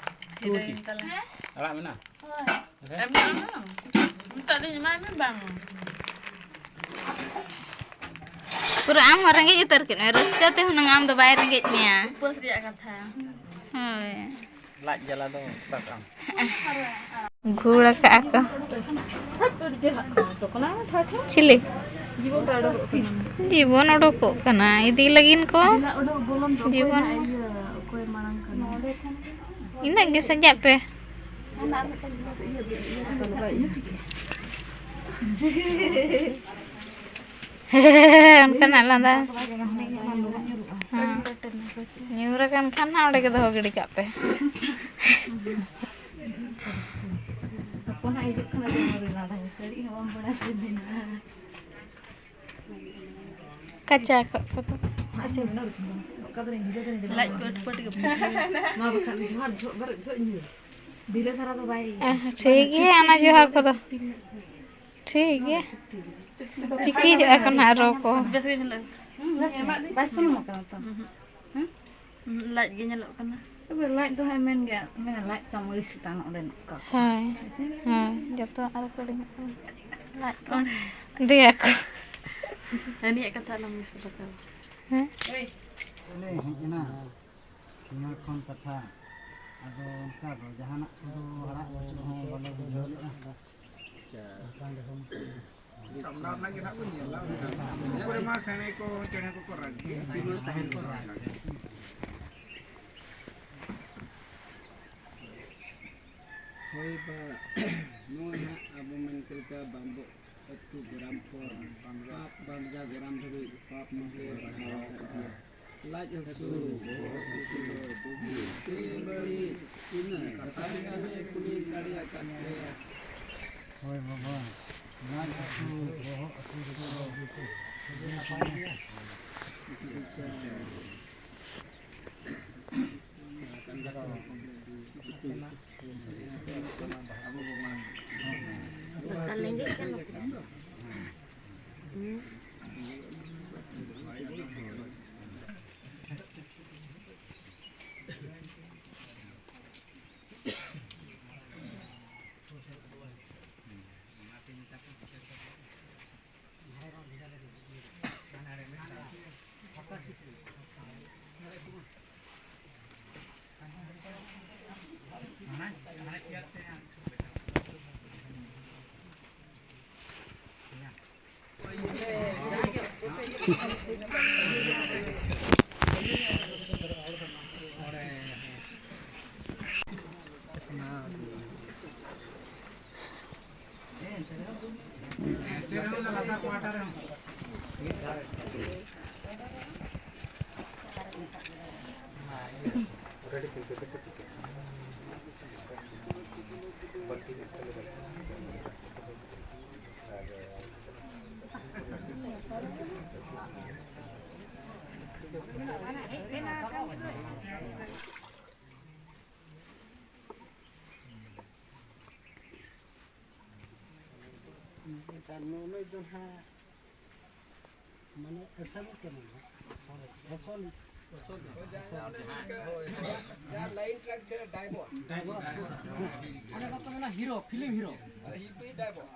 ᱦᱤᱨᱳᱭᱤᱱ ᱛᱟᱞᱮ᱾ ᱟᱲᱟᱜ ᱢᱮᱱᱟᱜᱼᱟ? ᱮᱢ ᱧᱟᱢᱟ? ᱱᱤᱛᱚᱜ ᱫᱚᱧ ᱮᱢᱟᱭ ᱢᱮ, ᱵᱟᱝ᱾ ᱯᱩᱨᱟᱹ ᱟᱢ ᱦᱚᱸ ᱨᱮᱸᱜᱮᱡ ᱩᱛᱟᱹᱨ ᱠᱮᱫ ᱢᱮᱭᱟ, ᱨᱟᱹᱥᱠᱟᱹ ᱛᱮ ᱦᱩᱱᱟᱹᱝ ᱟᱢ ᱫᱚ ᱵᱟᱭ ᱨᱮᱸᱜᱮᱡ ᱢᱮᱭᱟ᱾ ᱩᱯᱟᱹᱥ ᱨᱮᱭᱟᱜ ᱠᱟᱛᱷᱟ᱾ ᱦᱳᱭ᱾ ᱞᱟᱡ ᱡᱟᱞᱟ ᱫᱚ ᱚᱠᱟ ᱠᱟᱜ ᱟᱢ? ᱜᱷᱩᱲ ᱟᱠᱟᱜᱼᱟ ᱠᱚ᱾ ᱪᱤᱞᱤ? ᱡᱤᱵᱚᱱ ᱚᱰᱚᱠᱚᱜ ᱠᱟᱱᱟ, ᱤᱫᱤ ᱞᱟᱹᱜᱤᱫ ᱠᱚ᱾ ᱡᱤᱵᱚᱱ᱾ ᱤᱱᱟᱹᱜ ᱜᱮ ᱥᱟᱡᱟᱜ ᱯᱮ᱾ ᱚᱱᱠᱟᱱᱟᱜ ᱞᱟᱸᱫᱟ᱾ ᱦᱮᱸ᱾ ᱧᱩᱨ ᱟᱠᱟᱱ ᱠᱷᱟᱱ ᱦᱟᱸᱜ ᱚᱸᱰᱮ ᱜᱮ ᱫᱚᱦᱚ ᱜᱤᱰᱤ ᱠᱟᱜ ᱯᱮ᱾ ᱦᱚᱯᱚᱱ ᱦᱟᱸᱜ ᱦᱤᱡᱩᱜ ᱠᱟᱱᱟ, ᱡᱮ ᱢᱟᱨᱮ ᱞᱟᱸᱫᱟ ᱥᱟᱹᱲᱤ ᱦᱚᱸ ᱵᱟᱢ ᱵᱟᱲᱟᱭ ᱛᱟᱵᱮᱱᱟ᱾ ᱠᱟᱪᱟ ᱠᱚᱜ ᱠᱚᱫᱚ᱾ ᱞᱟᱡ ᱠᱚ ᱟᱹᱴᱯᱟᱹᱴ ᱜᱮ ᱵᱩᱡᱷᱟᱹᱣ᱾ ᱱᱚᱣᱟ ᱵᱟᱠᱷᱟᱱ ᱱᱚᱣᱟ ᱡᱚᱦᱚᱜ ᱵᱮᱨᱮᱫ ᱡᱚᱦᱚᱜ ᱤᱧ ᱧᱩᱭᱟ᱾ ᱰᱷᱤᱞᱟᱹ ᱫᱷᱟᱨᱟ ᱫᱚ ᱵᱟᱭ ᱤᱭᱟᱹ᱾ ᱟᱦ, ᱴᱷᱤᱠ ᱜᱮᱭᱟ, ᱚᱱᱟ ᱡᱚᱦᱟᱨ ᱠᱚᱫᱚ ᱴᱷᱤᱠ ᱜᱮᱭᱟ᱾ ᱪᱤᱠᱤᱡᱚᱜᱼᱟ ᱠᱚ ᱱᱟᱦᱟᱜ ᱨᱚ ᱠᱚ᱾ ᱵᱮᱥ ᱜᱮ ᱧᱮᱞᱚᱜᱼᱟ᱾ ᱦᱩᱸ, ᱵᱟᱭ ᱥᱩᱱᱩᱢ ᱟᱠᱟᱱᱟ ᱛᱚ᱾ ᱦᱩᱸ᱾ ᱦᱩᱸ? ᱦᱩᱸ, ᱞᱟᱡ ᱜᱮ ᱧᱮᱞᱚᱜ ᱠᱟᱱᱟ᱾ ᱛᱚᱵᱮ ᱞᱟᱡ ᱫᱚ ᱦᱟᱸᱜ ᱢᱮᱱ ᱜᱮᱭᱟ, ᱢᱮᱱᱟ ᱞᱟᱡ ᱛᱟᱢ ᱟᱹᱲᱤᱥ ᱜᱮᱛᱟᱢ ᱚᱸᱰᱮᱱᱟᱜ ᱚᱠᱟ ᱠᱚ᱾ ᱦᱳᱭ᱾ ᱦᱮᱸ ᱥᱮ? ᱦᱳᱭ, ᱡᱚᱛᱚᱣᱟᱜ ᱨᱮ ᱠᱚ ᱞᱤᱧ ᱞᱟᱡ ᱠᱚ᱾ ᱚᱸᱰᱮ᱾ ᱫᱮᱭᱟ ᱠᱚ᱾ ᱦᱟᱹᱱᱤᱭᱟᱜ ᱠᱟᱛᱷᱟ ᱟᱞᱚᱢ ᱢᱤᱥ ᱨᱟᱠᱟᱵᱟ᱾ ᱦᱮᱸ? ᱞᱮ ᱦᱮᱡ ᱮᱱᱟ᱾ ᱥᱤᱢᱟᱹ ᱠᱷᱚᱱ ᱠᱟᱛᱷᱟ, ᱟᱫᱚ ᱚᱱᱠᱟ ᱫᱚ ᱡᱟᱦᱟᱱᱟᱜ ᱠᱚᱫᱚ ᱟᱲᱟᱜ ᱵᱟᱹᱪᱩᱜ ᱦᱚᱸ ᱵᱟᱞᱮ ᱵᱩᱡᱷᱟᱹᱣ ᱞᱮᱫᱼᱟ᱾ ᱥᱟᱢᱱᱟ ᱨᱮᱱᱟᱜ ᱜᱮ ᱱᱟᱜ ᱵᱚᱱ ᱧᱮᱞᱟ᱾ ᱤᱱᱟᱹ ᱯᱚᱨᱮ ᱢᱟ ᱥᱮᱬᱮ ᱠᱚ, ᱪᱮᱬᱮ ᱠᱚᱠᱚ ᱨᱟᱜ ᱜᱮ᱾ ᱥᱤᱢᱟᱹ ᱛᱟᱦᱮᱱ ᱠᱚ ᱨᱟᱜᱟ᱾ ᱦᱳᱭ ᱵᱟ, ᱱᱚᱣᱟ ᱦᱟᱸᱜ ᱟᱵᱚ ᱢᱮᱱ ᱠᱮᱫ ᱞᱮᱠᱟ ᱵᱟᱝ ᱵᱚ ᱟᱹᱛᱩ ᱜᱨᱟᱢ ᱠᱷᱚᱱ ᱯᱟᱯ ᱵᱟᱝᱜᱟ ᱜᱨᱟᱢ ᱫᱷᱟᱹᱵᱤᱡ ᱯᱟᱯ ᱢᱟᱠᱚ ᱵᱟᱲᱦᱟᱣ ᱟᱠᱟᱫ ᱜᱮᱭᱟ᱾ ᱞᱟᱡ ᱦᱟᱹᱥᱩ, ᱵᱚᱦᱚᱜ ᱦᱟᱹᱥᱩ, ᱵᱩᱜᱤ, ᱛᱤ ᱵᱟᱹᱲᱤᱡ, ᱛᱤᱱᱟᱹᱜ ᱠᱟᱛᱷᱟ ᱜᱮ ᱟᱞᱮ ᱠᱩᱞᱤ ᱥᱟᱰᱮ ᱟᱠᱟᱫ ᱞᱮᱭᱟ᱾ ᱦᱳᱭ ᱵᱟᱵᱟ, ᱞᱟᱡ ᱦᱟᱹᱥᱩ, ᱵᱚᱦᱚᱜ ᱦᱟᱹᱥᱩ ᱫᱚ ᱟᱹᱰᱤ ᱱᱟᱯᱟᱭ ᱜᱮᱭᱟ᱾ ᱟᱨ ᱞᱮᱸᱜᱮᱡ ᱠᱟᱱᱟ ᱠᱚ᱾ ᱟᱪᱪᱷᱟ, ᱱᱩ-, ᱱᱩᱭ ᱫᱚ ᱱᱟᱦᱟᱜ ᱢᱟᱱᱮ ᱮᱥᱮᱞ ᱠᱟᱱᱟᱭ ᱱᱟᱦᱟᱜ᱾ ᱮᱥᱮᱞ᱾ ᱦᱳᱭ, ᱡᱟᱦᱟᱸ, ᱡᱟᱦᱟᱸ ᱚᱸᱰᱮ ᱢᱤᱫᱴᱮᱱ, ᱦᱳᱭ, ᱦᱳᱭ᱾ ᱡᱟᱦᱟᱸ line track ᱪᱮ diver᱾ Diver᱾ ᱚᱱᱟ ᱠᱚ ᱢᱮᱱᱟ hero, film hero᱾ ᱟᱫᱚ he be diver᱾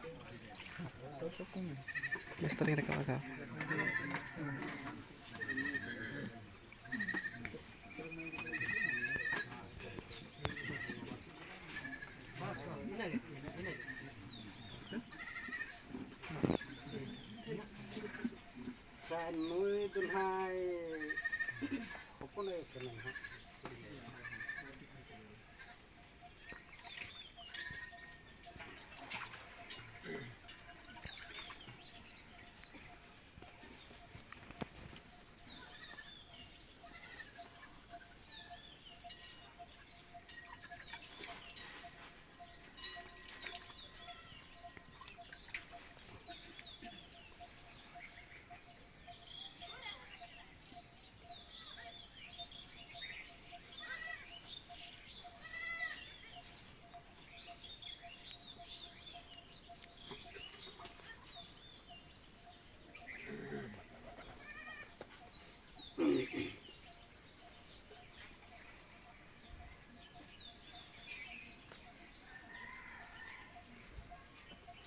ᱵᱮᱥ ᱛᱟᱞᱤᱧ ᱨᱟᱠᱟᱵ ᱟᱠᱟᱫ᱾ ᱟᱪᱪᱷᱟ, ᱱᱩᱭ ᱫᱚ ᱱᱟᱦᱟᱜ ᱦᱚᱯᱚᱱ ᱟᱭᱳ ᱠᱟᱱᱟᱭ ᱱᱟᱦᱟᱜ᱾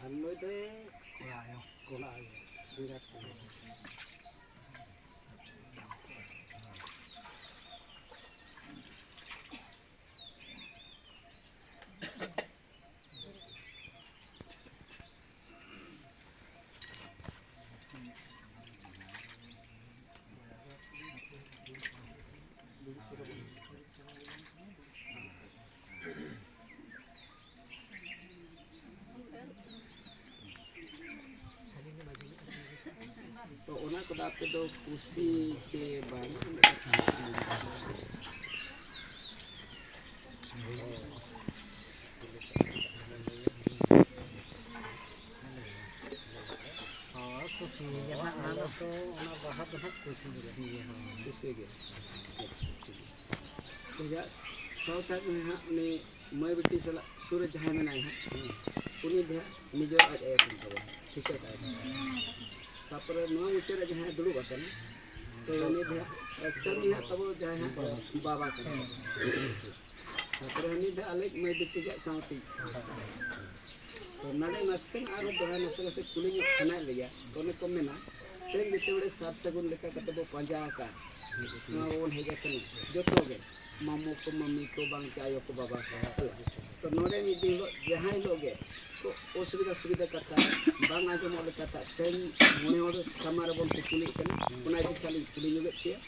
ᱟᱨ ᱱᱩᱭ ᱫᱚᱭ ᱠᱚᱲᱟ ᱟᱭᱳ᱾ ᱠᱚᱲᱟ ᱟᱭᱳ᱾ ᱮᱸᱜᱟᱛ ᱠᱚᱲᱟ᱾ ᱛᱚ, ᱚᱱᱟ ᱠᱚᱫᱚ ᱟᱯᱮ ᱫᱚ ᱠᱩᱥᱤ ᱪᱮ ᱵᱟᱝ? ᱦᱳᱭ, ᱠᱩᱥᱤ ᱜᱮ ᱱᱟᱜ ᱚᱱᱟ ᱫᱚ᱾ ᱟᱞᱮ ᱫᱚ ᱚᱱᱟ ᱵᱟᱦᱟ ᱫᱚ ᱱᱟᱜ ᱠᱩᱥᱤ ᱜᱮ᱾ ᱠᱩᱥᱤ ᱜᱮ, ᱦᱳᱭ᱾ ᱠᱩᱥᱤ ᱜᱮ᱾ ᱟᱪᱪᱷᱟ, ᱴᱷᱤᱠ ᱜᱮᱭᱟ᱾ ᱴᱷᱤᱠ ᱜᱮᱭᱟ᱾ ᱥᱟᱶᱛᱟ ᱠᱚ ᱦᱟᱸᱜ ᱩᱱᱤ ᱢᱟᱹᱭ ᱵᱤᱴᱤ ᱥᱟᱞᱟᱜ ᱥᱩᱨ ᱨᱮ ᱡᱟᱦᱟᱸᱭ ᱢᱮᱱᱟᱭ ᱦᱟᱸᱜ, ᱩᱱᱤ ᱫᱚ ᱦᱟᱸᱜ ᱱᱤᱡᱮᱨ ᱟᱡ ᱟᱭᱳ ᱠᱟᱱ ᱛᱟᱵᱚᱱᱟ, ᱴᱷᱤᱠᱟᱹ ᱠᱟᱜᱼᱟᱭ᱾ ᱛᱟᱯᱚᱨᱮ ᱱᱚᱣᱟ ᱢᱩᱪᱟᱹᱫ ᱨᱮ ᱡᱟᱦᱟᱸᱭ ᱫᱩᱲᱩᱵ ᱟᱠᱟᱱᱟ, ᱛᱚ ᱩᱱᱤ ᱫᱚ ᱦᱟᱸᱜ ᱥᱟᱹᱢᱤ ᱦᱟᱸᱜ ᱛᱟᱵᱚ ᱡᱟᱦᱟᱸᱭ ᱦᱟᱸᱜ ᱵᱟᱵᱟ ᱠᱟᱱᱟ᱾ ᱛᱟᱯᱚᱨᱮ ᱩᱱᱤ ᱫᱚ ᱟᱞᱮ ᱢᱟᱹᱭ ᱵᱤᱴᱤ ᱜᱮ ᱥᱟᱶᱛᱮ᱾ ᱛᱚ ᱱᱚᱰᱮ ᱱᱟᱥᱮᱱᱟᱜ ᱟᱨᱦᱚᱸ ᱫᱚᱦᱲᱟ ᱱᱟᱥᱮ ᱱᱟᱥᱮ ᱠᱩᱞᱤ ᱧᱚᱜ ᱥᱟᱱᱟᱭᱮᱫ ᱞᱮᱭᱟ᱾ ᱛᱚ ᱚᱱᱮ ᱠᱚ ᱢᱮᱱᱟ, ᱛᱮᱦᱮᱧ ᱡᱮᱛᱮ ᱵᱮᱲᱮ ᱥᱟᱨ ᱥᱟᱹᱜᱩᱱ ᱞᱮᱠᱟ ᱠᱟᱛᱮ ᱵᱚ ᱯᱟᱸᱡᱟ ᱟᱠᱟᱫ, ᱱᱚᱣᱟ ᱵᱚᱱ ᱦᱮᱡ ᱟᱠᱟᱱᱟ ᱡᱚᱛᱚ ᱜᱮ, ᱢᱟᱢᱚ ᱠᱚ, ᱢᱟᱢᱤ ᱠᱚ, ᱵᱟᱝ ᱪᱮ ᱟᱭᱳ ᱠᱚ, ᱵᱟᱵᱟ ᱠᱚ, ᱦᱮᱸ᱾ ᱛᱚ ᱱᱚᱰᱮ ᱢᱤᱫ ᱫᱤᱱ ᱦᱤᱞᱳᱜ ᱡᱟᱦᱟᱸ ᱦᱤᱞᱳᱜ ᱜᱮ ᱠᱚ ᱚᱥᱩᱵᱤᱫᱷᱟ ᱥᱩᱵᱤᱫᱷᱟ ᱠᱟᱛᱷᱟ ᱵᱟᱝ ᱟᱸᱡᱚᱢᱚᱜ ᱞᱮᱠᱟ ᱛᱮ ᱛᱮᱦᱮᱧ ᱢᱚᱬᱮ ᱦᱚᱲ ᱥᱟᱢᱟᱝ ᱨᱮᱵᱚᱱ ᱠᱩᱯᱩᱞᱤᱜ ᱠᱟᱱᱟ, ᱚᱱᱟ ᱤᱫᱤ ᱠᱟᱛᱮ ᱞᱤᱧ ᱠᱩᱞᱤ ᱧᱚᱜᱮᱫ ᱯᱮᱭᱟ᱾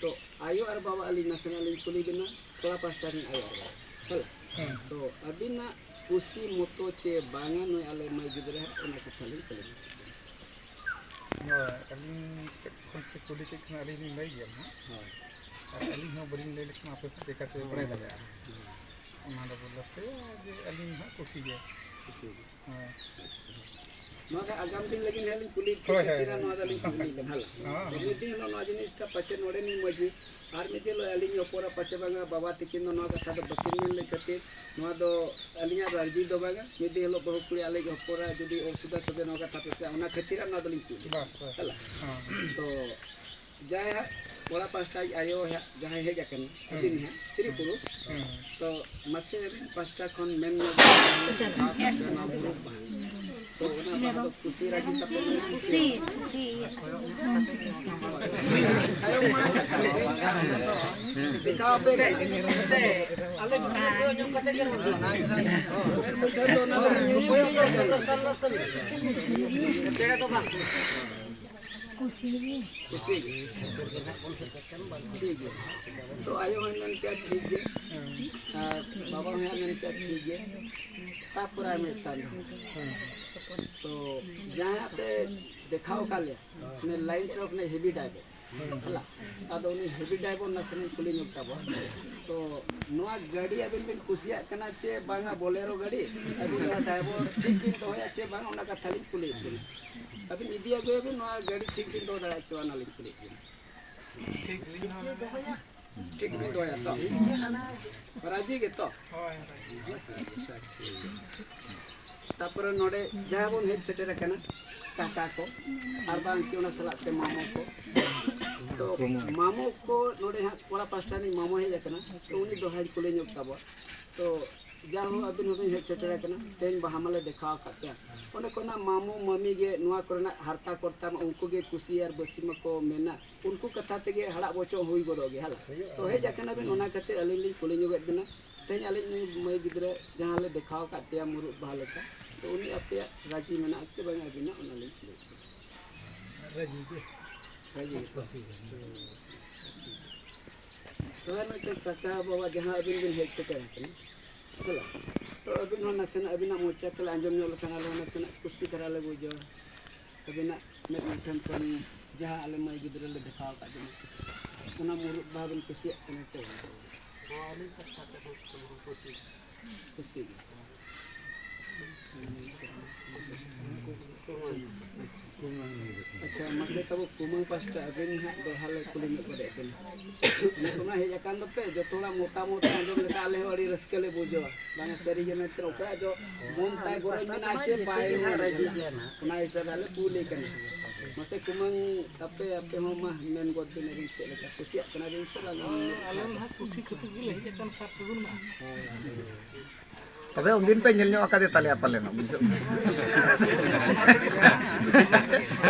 ᱛᱚ ᱟᱭᱳ ᱟᱨ ᱵᱟᱵᱟ ᱟᱹᱞᱤᱧ ᱱᱟᱥᱮᱱᱟᱜ ᱞᱤᱧ ᱠᱩᱞᱤ ᱵᱮᱱᱟ, ᱠᱚᱲᱟ ᱯᱟᱥᱴᱟ ᱨᱮᱱ ᱟᱭᱳ ᱟᱨ ᱵᱟᱵᱟ, ᱦᱮᱸ᱾ ᱦᱮᱸ᱾ ᱛᱚ ᱟᱹᱵᱤᱱᱟᱜ ᱠᱩᱥᱤ ᱢᱚᱛᱚ ᱪᱮ ᱵᱟᱝᱟ ᱱᱩᱭ ᱟᱞᱮ ᱢᱟᱹᱭ ᱜᱤᱫᱽᱨᱟᱹ ᱦᱟᱸᱜ, ᱚᱱᱟ ᱠᱟᱛᱷᱟ ᱞᱤᱧ ᱠᱩᱞᱤ ᱵᱮᱱᱟ᱾ ᱦᱳᱭ, ᱟᱹᱞᱤᱧ ᱥᱮᱫ ᱠᱷᱚᱱ ᱯᱮ ᱠᱩᱞᱤ ᱠᱮᱫ ᱠᱷᱟᱱ ᱟᱹᱞᱤᱧ ᱞᱤᱧ ᱞᱟᱹᱭ ᱜᱮᱭᱟ ᱱᱟᱦᱟᱜ᱾ ᱦᱳᱭ᱾ ᱟᱨ ᱟᱹᱞᱤᱧ ᱦᱚᱸ ᱵᱟᱹᱞᱤᱧ ᱞᱟᱹᱭ ᱞᱮᱠᱷᱟᱱ ᱟᱯᱮ ᱦᱚᱸ ᱪᱤᱠᱟᱹᱛᱮ ᱯᱮ ᱵᱟᱲᱟᱭ ᱫᱟᱲᱮᱭᱟᱜᱼᱟ? ᱦᱩᱸ᱾ ᱚᱱᱟ ᱫᱚ ᱵᱚᱞᱮ ᱯᱮ ᱡᱮ ᱟᱹᱞᱤᱧ ᱦᱟᱸᱜ ᱠᱩᱥᱤ ᱜᱮ᱾ ᱠᱩᱥᱤ ᱜᱮ᱾ ᱦᱳᱭ᱾ ᱟᱪᱪᱷᱟ᱾ ᱱᱚᱣᱟ ᱫᱚ ᱟᱜᱟᱢ ᱫᱤᱱ ᱞᱟᱹᱜᱤᱫ ᱦᱟᱸᱜ ᱞᱤᱧ ᱠᱩᱞᱤ ᱦᱳᱭ, ᱦᱳᱭ, ᱠᱷᱟᱹᱛᱤᱨ ᱦᱳᱭ᱾ ᱱᱚᱣᱟ ᱫᱚ ᱞᱤᱧ ᱠᱩᱞᱤ ᱵᱮᱱ ᱦᱟᱸᱜ᱾ ᱦᱚᱸ, ᱛᱚ ᱦᱚᱸ᱾ ᱢᱤᱫ ᱫᱤᱱ ᱦᱤᱞᱳᱜ ᱱᱚᱣᱟ ᱡᱤᱱᱤᱥᱴᱟ ᱯᱟᱪᱮ ᱱᱚᱰᱮ ᱱᱩᱭ ᱢᱟᱹᱡᱷᱤ ᱟᱨ ᱢᱤᱫ ᱫᱤᱱ ᱦᱤᱞᱳᱜ ᱟᱹᱞᱤᱧ ᱦᱚᱯᱚᱱ ᱮᱨᱟ ᱯᱟᱪᱮ ᱵᱟᱝᱟ ᱵᱟᱵᱟ ᱛᱤᱠᱤᱱ ᱫᱚ ᱱᱚᱣᱟ ᱠᱟᱛᱷᱟ ᱫᱚ ᱵᱟᱹᱠᱤᱱ ᱢᱮᱱ ᱞᱮᱫ ᱠᱷᱟᱹᱛᱤᱨ ᱱᱚᱣᱟ ᱫᱚ ᱟᱹᱞᱤᱧᱟᱜ ᱨᱟᱹᱡᱤ ᱫᱚ ᱵᱟᱝᱟ᱾ ᱢᱤᱫ ᱫᱤᱱ ᱦᱤᱞᱳᱜ ᱵᱟᱹᱦᱩ ᱠᱩᱲᱤ ᱟᱞᱮ ᱦᱚᱯᱚᱱ ᱮᱨᱟ ᱡᱩᱫᱤ ᱚᱥᱩᱵᱤᱫᱷᱟ ᱥᱩᱵᱤᱫᱷᱟ ᱱᱚᱣᱟ ᱠᱟᱛᱷᱟ ᱯᱮ ᱯᱮ, ᱚᱱᱟ ᱠᱷᱟᱹᱛᱤᱨ ᱟᱨ ᱱᱚᱣᱟ ᱫᱚᱞᱤᱧ ᱠᱩᱞᱤ᱾ ᱵᱟᱥ, ᱵᱟᱥ᱾ ᱦᱮᱞᱟ᱾ ᱦᱚᱸ᱾ ᱛᱚ ᱡᱟᱦᱟᱸᱭ ᱦᱟᱸᱜ ᱠᱚᱲᱟ ᱯᱟᱥᱴᱟ ᱟᱭᱳ ᱦᱟᱸᱜ ᱡᱟᱦᱟᱸᱭ ᱦᱮᱡ ᱟᱠᱟᱱᱟ, ᱦᱩᱸ᱾ ᱟᱹᱵᱤᱱ ᱦᱟᱸᱜ ᱛᱤᱨᱤ ᱦᱩᱸ᱾ ᱯᱩᱨᱩᱥ, ᱦᱩᱸ᱾ ᱛᱚ ᱢᱟᱥᱮ ᱟᱹᱵᱤᱱ ᱯᱟᱥᱴᱟ ᱠᱷᱚᱱ ᱢᱮᱱ ᱧᱚᱜ ᱵᱮᱱ, ᱱᱚᱣᱟ ᱢᱩᱨᱩᱠ ᱵᱟᱦᱟ᱾ ᱛᱚ ᱚᱱᱟ ᱵᱟᱦᱟ ᱫᱚ ᱠᱩᱥᱤ ᱨᱟᱹᱜᱤ ᱛᱟᱯᱮ ᱢᱮᱱᱟᱜᱼᱟ? ᱠᱩᱥᱤ, ᱠᱩᱥᱤ᱾ ᱫᱮᱠᱷᱟᱣ ᱟᱯᱮ᱾ ᱟᱞᱮ ᱧᱚᱜ ᱠᱟᱛᱮ ᱜᱮ ᱨᱚᱲ᱾ ᱢᱮᱫ ᱢᱩᱪᱷᱟᱹᱣ ᱫᱚ ᱚᱱᱟ ᱫᱚ ᱧᱮᱞ ᱠᱚᱭᱚᱜ ᱫᱚ ᱥᱟᱞᱟ ᱥᱟᱞᱟ ᱥᱟᱞᱟ᱾ ᱯᱮᱲᱟ ᱫᱚ ᱵᱟᱝ᱾ ᱠᱩᱥᱤ ᱜᱮ᱾ ᱴᱷᱤᱠ ᱜᱮᱭᱟ᱾ ᱛᱚ ᱟᱭᱳ ᱦᱚᱸᱭ ᱢᱮᱱ ᱠᱮᱫ ᱴᱷᱤᱠ ᱜᱮ, ᱟᱨ ᱵᱟᱵᱟ ᱦᱚᱸᱭ ᱢᱮᱱ ᱠᱮᱫ ᱴᱷᱤᱠ ᱜᱮ᱾ ᱛᱟᱨᱯᱚᱨᱮ ᱟᱨ ᱢᱤᱫᱴᱟᱝ ᱫᱚ᱾ ᱛᱚ ᱡᱟᱦᱟᱸ ᱯᱮ ᱫᱮᱠᱷᱟᱣ ᱟᱠᱟᱫ ᱞᱮᱭᱟ, ᱢᱟᱱᱮ ᱞᱟᱭᱤᱱ ᱴᱨᱟᱠ ᱨᱮᱱᱟᱜ ᱦᱮᱵᱤ ᱰᱨᱟᱭᱵᱷᱟᱨ᱾ ᱦᱮᱞᱟ᱾ ᱟᱫᱚ ᱩᱱᱤ ᱦᱮᱵᱤ ᱰᱨᱟᱭᱵᱷᱟᱨ ᱱᱟᱥᱮᱱᱟᱜ ᱠᱩᱞᱤ ᱧᱚᱜ ᱛᱟᱵᱚᱱ᱾ ᱛᱚ ᱱᱚᱣᱟ ᱜᱟᱹᱰᱤ ᱟᱵᱤᱱ ᱵᱤᱱ ᱠᱩᱥᱤᱭᱟᱜ ᱠᱟᱱᱟ ᱪᱮ ᱵᱟᱝᱟ, ᱵᱚᱞᱮᱨᱳ ᱜᱟᱹᱰᱤ? ᱟᱵᱤᱱ ᱱᱚᱣᱟ ᱰᱨᱟᱭᱵᱷᱟᱨ ᱴᱷᱤᱠ ᱵᱤᱱ ᱫᱚᱦᱚᱭᱟ ᱪᱮ ᱵᱟᱝ, ᱚᱱᱟ ᱠᱟᱛᱷᱟ ᱞᱤᱧ ᱠᱩᱞᱤᱭᱮᱫ ᱵᱤᱱᱟ᱾ ᱟᱵᱤᱱ ᱤᱫᱤ ᱟᱹᱜᱩᱭᱟᱵᱤᱱ, ᱱᱚᱣᱟ ᱜᱟᱹᱰᱤ ᱴᱷᱤᱠ ᱵᱤᱱ ᱫᱚᱦᱚ ᱫᱟᱲᱮᱭᱟᱜᱼᱟ ᱪᱮ ᱵᱟᱝ, ᱚᱱᱟ ᱞᱤᱧ ᱠᱩᱞᱤᱭᱮᱫ ᱵᱤᱱᱟ᱾ ᱴᱷᱤᱠ ᱞᱤᱧ ᱫᱚᱦᱚᱭᱟ᱾ ᱴᱷᱤᱠ ᱵᱤᱱ ᱫᱚᱦᱚᱭᱟ ᱛᱚ? ᱨᱟᱹᱡᱤ ᱜᱮᱛᱚ? ᱟᱪᱪᱷᱟ, ᱴᱷᱤᱠ ᱜᱮᱭᱟ᱾ ᱛᱟᱯᱚᱨᱮ ᱱᱚᱰᱮ ᱡᱟᱦᱟᱸ ᱵᱚᱱ ᱦᱮᱡ ᱥᱮᱴᱮᱨ ᱟᱠᱟᱱᱟ, ᱠᱟᱠᱟ ᱠᱚ, ᱟᱨ ᱵᱟᱝ ᱠᱤ ᱚᱱᱟ ᱥᱟᱞᱟᱜ ᱛᱮ ᱢᱟᱢᱚ ᱠᱚ᱾ ᱛᱚ ᱢᱟᱢᱚ ᱠᱚ ᱱᱚᱰᱮ ᱦᱟᱸᱜ ᱠᱚᱲᱟ ᱯᱟᱥᱴᱟ ᱨᱤᱱᱤᱡ ᱢᱟᱢᱚ ᱦᱮᱡ ᱟᱠᱟᱱᱟ, ᱛᱚ ᱩᱱᱤ ᱫᱚᱦᱲᱟᱧ ᱠᱩᱞᱤ ᱧᱚᱜ ᱛᱟᱵᱚᱣᱟ᱾ ᱛᱚ ᱡᱟᱭᱦᱳᱠ, ᱟᱹᱵᱤᱱ ᱦᱚᱸᱵᱤᱱ ᱦᱮᱡ ᱥᱮᱴᱮᱨ ᱟᱠᱟᱱᱟ, ᱛᱮᱦᱮᱧ ᱵᱟᱦᱟ ᱢᱟᱞᱮ ᱫᱮᱠᱷᱟᱣ ᱟᱠᱟᱫ ᱯᱮᱭᱟ᱾ ᱚᱸᱰᱮ ᱠᱷᱚᱱᱟᱜ ᱢᱟᱢᱚ ᱢᱟᱹᱢᱤ ᱜᱮ ᱱᱚᱣᱟ ᱠᱚᱨᱮᱱᱟᱜ ᱦᱟᱨᱛᱟ ᱠᱚᱨᱛᱟ ᱢᱟ ᱩᱱᱠᱩ ᱜᱮ ᱠᱩᱥᱤ ᱟᱨ ᱵᱟᱹᱥᱤ ᱢᱟᱠᱚ ᱢᱮᱱᱟ, ᱩᱱᱠᱩ ᱠᱟᱛᱷᱟ ᱛᱮᱜᱮ ᱦᱟᱲᱟᱜ ᱵᱚᱪᱚᱜ ᱦᱩᱭ ᱜᱚᱫᱚᱜ ᱜᱮᱭᱟ, ᱦᱮᱸ ᱞᱟ? ᱛᱚ ᱦᱮᱡ ᱟᱠᱟᱱᱟ ᱵᱤᱱ, ᱚᱱᱟ ᱠᱷᱟᱹᱛᱤᱨ ᱟᱹᱞᱤᱧ ᱞᱤᱧ ᱠᱩᱞᱤ ᱧᱚᱜᱮᱫ ᱵᱤᱱᱟ᱾ ᱛᱮᱦᱮᱧ ᱟᱹᱞᱤᱧ ᱱᱩᱭ ᱢᱟᱹᱭ ᱜᱤᱫᱽᱨᱟᱹ ᱡᱟᱦᱟᱸ ᱞᱮ ᱫᱮᱠᱷᱟᱣ ᱟᱠᱟᱫ ᱯᱮᱭᱟ ᱢᱩᱨᱩᱫ ᱵᱟᱦᱟ ᱞᱮᱠᱟ, ᱛᱚ ᱩᱱᱤ ᱟᱯᱮᱭᱟᱜ ᱨᱟᱹᱡᱤ ᱢᱮᱱᱟᱜᱼᱟ ᱥᱮ ᱵᱟᱝ ᱟᱹᱵᱤᱱᱟᱜ, ᱚᱱᱟ ᱞᱤᱧ ᱠᱩᱞᱤᱭᱮᱫ ᱵᱤᱱᱟ᱾ ᱨᱟᱹᱡᱤ ᱜᱮ᱾ ᱨᱟᱹᱡᱤ ᱜᱮ᱾ ᱠᱩᱥᱤ ᱜᱮ᱾ ᱛᱚᱵᱮ ᱢᱤᱫᱴᱮᱱ ᱠᱟᱠᱟ ᱵᱟᱵᱟ ᱡᱟᱦᱟᱸ ᱟᱹᱵᱤᱱ ᱵᱤᱱ ᱦᱮᱡ ᱥᱮᱴᱮᱨ ᱟᱠᱟᱱᱟ, ᱦᱮᱸ ᱞᱟ? ᱛᱚ ᱟᱹᱵᱤᱱ ᱦᱚᱸ ᱱᱟᱥᱮᱱᱟᱜ ᱟᱹᱵᱤᱱᱟᱜ ᱢᱚᱪᱟ ᱛᱮᱞᱮ ᱟᱸᱡᱚᱢ ᱧᱚᱜ ᱞᱮᱠᱷᱟᱱ ᱟᱞᱮ ᱦᱚᱸ ᱱᱟᱥᱮᱱᱟᱜ ᱠᱩᱥᱤ ᱫᱷᱟᱨᱟ ᱞᱮ ᱵᱩᱡᱷᱟᱹᱣᱟ᱾ ᱟᱹᱵᱤᱱᱟᱜ ᱢᱮᱫ ᱢᱩᱴᱷᱟᱹᱱ ᱠᱷᱚᱱ ᱡᱟᱦᱟᱸ ᱟᱞᱮ ᱢᱟᱹᱭ ᱜᱤᱫᱽᱨᱟᱹ ᱞᱮ ᱫᱮᱠᱷᱟᱣ ᱟᱠᱟᱫ ᱵᱤᱱᱟ, ᱚᱱᱟ ᱢᱩᱨᱩᱫ ᱵᱟᱦᱟ ᱵᱤᱱ ᱠᱩᱥᱤᱭᱟᱜ ᱠᱟᱱᱟ ᱥᱮ ᱵᱟᱝ? ᱦᱚᱸ, ᱟᱹᱞᱤᱧ ᱯᱟᱥᱴᱟ ᱥᱮᱫ ᱠᱷᱚᱱ ᱠᱩᱥᱤ᱾ ᱠᱩᱥᱤ ᱜᱮ᱾ ᱟᱪᱪᱷᱟ, ᱢᱟᱥᱮ ᱛᱟᱵᱚ ᱠᱩᱢᱟᱹᱝ ᱯᱟᱥᱴᱟ ᱟᱹᱵᱤᱱ ᱦᱟᱸᱜ ᱫᱚᱦᱲᱟ ᱞᱮ ᱠᱩᱞᱤ ᱧᱚᱜ ᱜᱚᱫᱮᱫ ᱵᱤᱱᱟ᱾ ᱚᱱᱟ ᱠᱚᱢᱟ ᱦᱮᱡ ᱟᱠᱟᱱ ᱫᱚᱯᱮ, ᱡᱚᱛᱚ ᱦᱚᱲᱟᱜ ᱢᱚᱛᱟᱢᱚᱛ ᱟᱸᱡᱚᱢ ᱞᱮᱠᱷᱟᱱ ᱟᱞᱮ ᱦᱚᱸ ᱟᱹᱰᱤ ᱨᱟᱹᱥᱠᱟᱹ ᱞᱮ ᱵᱩᱡᱷᱟᱹᱣᱟ᱾ ᱵᱟᱝᱟ, ᱥᱟᱹᱨᱤ ᱜᱮ ᱢᱮᱱᱛᱮ ᱚᱠᱚᱭᱟᱜ ᱫᱚ ᱢᱚᱱ ᱛᱟᱭ ᱜᱚᱨᱚᱡᱽ ᱢᱮᱱᱟᱜᱼᱟ ᱪᱮ ᱵᱟᱭ ᱨᱚᱲ ᱠᱟᱱᱟ, ᱚᱱᱟ ᱦᱤᱥᱟᱹᱵ ᱟᱞᱮ ᱠᱩᱞᱤ ᱠᱟᱱᱟ᱾ ᱢᱟᱥᱮ ᱠᱩᱢᱟᱹᱝ ᱛᱟᱯᱮ, ᱟᱯᱮ ᱦᱚᱸ ᱢᱟ ᱢᱮᱱ ᱜᱚᱫ ᱵᱤᱱ ᱟᱹᱵᱤᱱ ᱪᱮᱫ ᱞᱮᱠᱟ ᱠᱩᱥᱤᱭᱟᱜ ᱠᱟᱱᱟ ᱵᱤᱱ ᱥᱮ ᱵᱟᱝᱟ? ᱟᱞᱮ ᱢᱟ ᱠᱩᱥᱤ ᱠᱷᱟᱹᱛᱤᱨ ᱜᱮᱞᱮ ᱦᱮᱡ ᱟᱠᱟᱱ ᱥᱟᱨ ᱥᱟᱹᱜᱩᱱ ᱢᱟ᱾ ᱛᱚᱵᱮ ᱩᱱᱫᱤᱱ ᱯᱮ ᱧᱮᱞ ᱧᱚᱜ ᱟᱠᱟᱫᱮ ᱛᱟᱞᱮᱭᱟ ᱯᱟᱞᱮᱱᱚᱜ, ᱵᱩᱡᱷᱟᱹᱣ᱾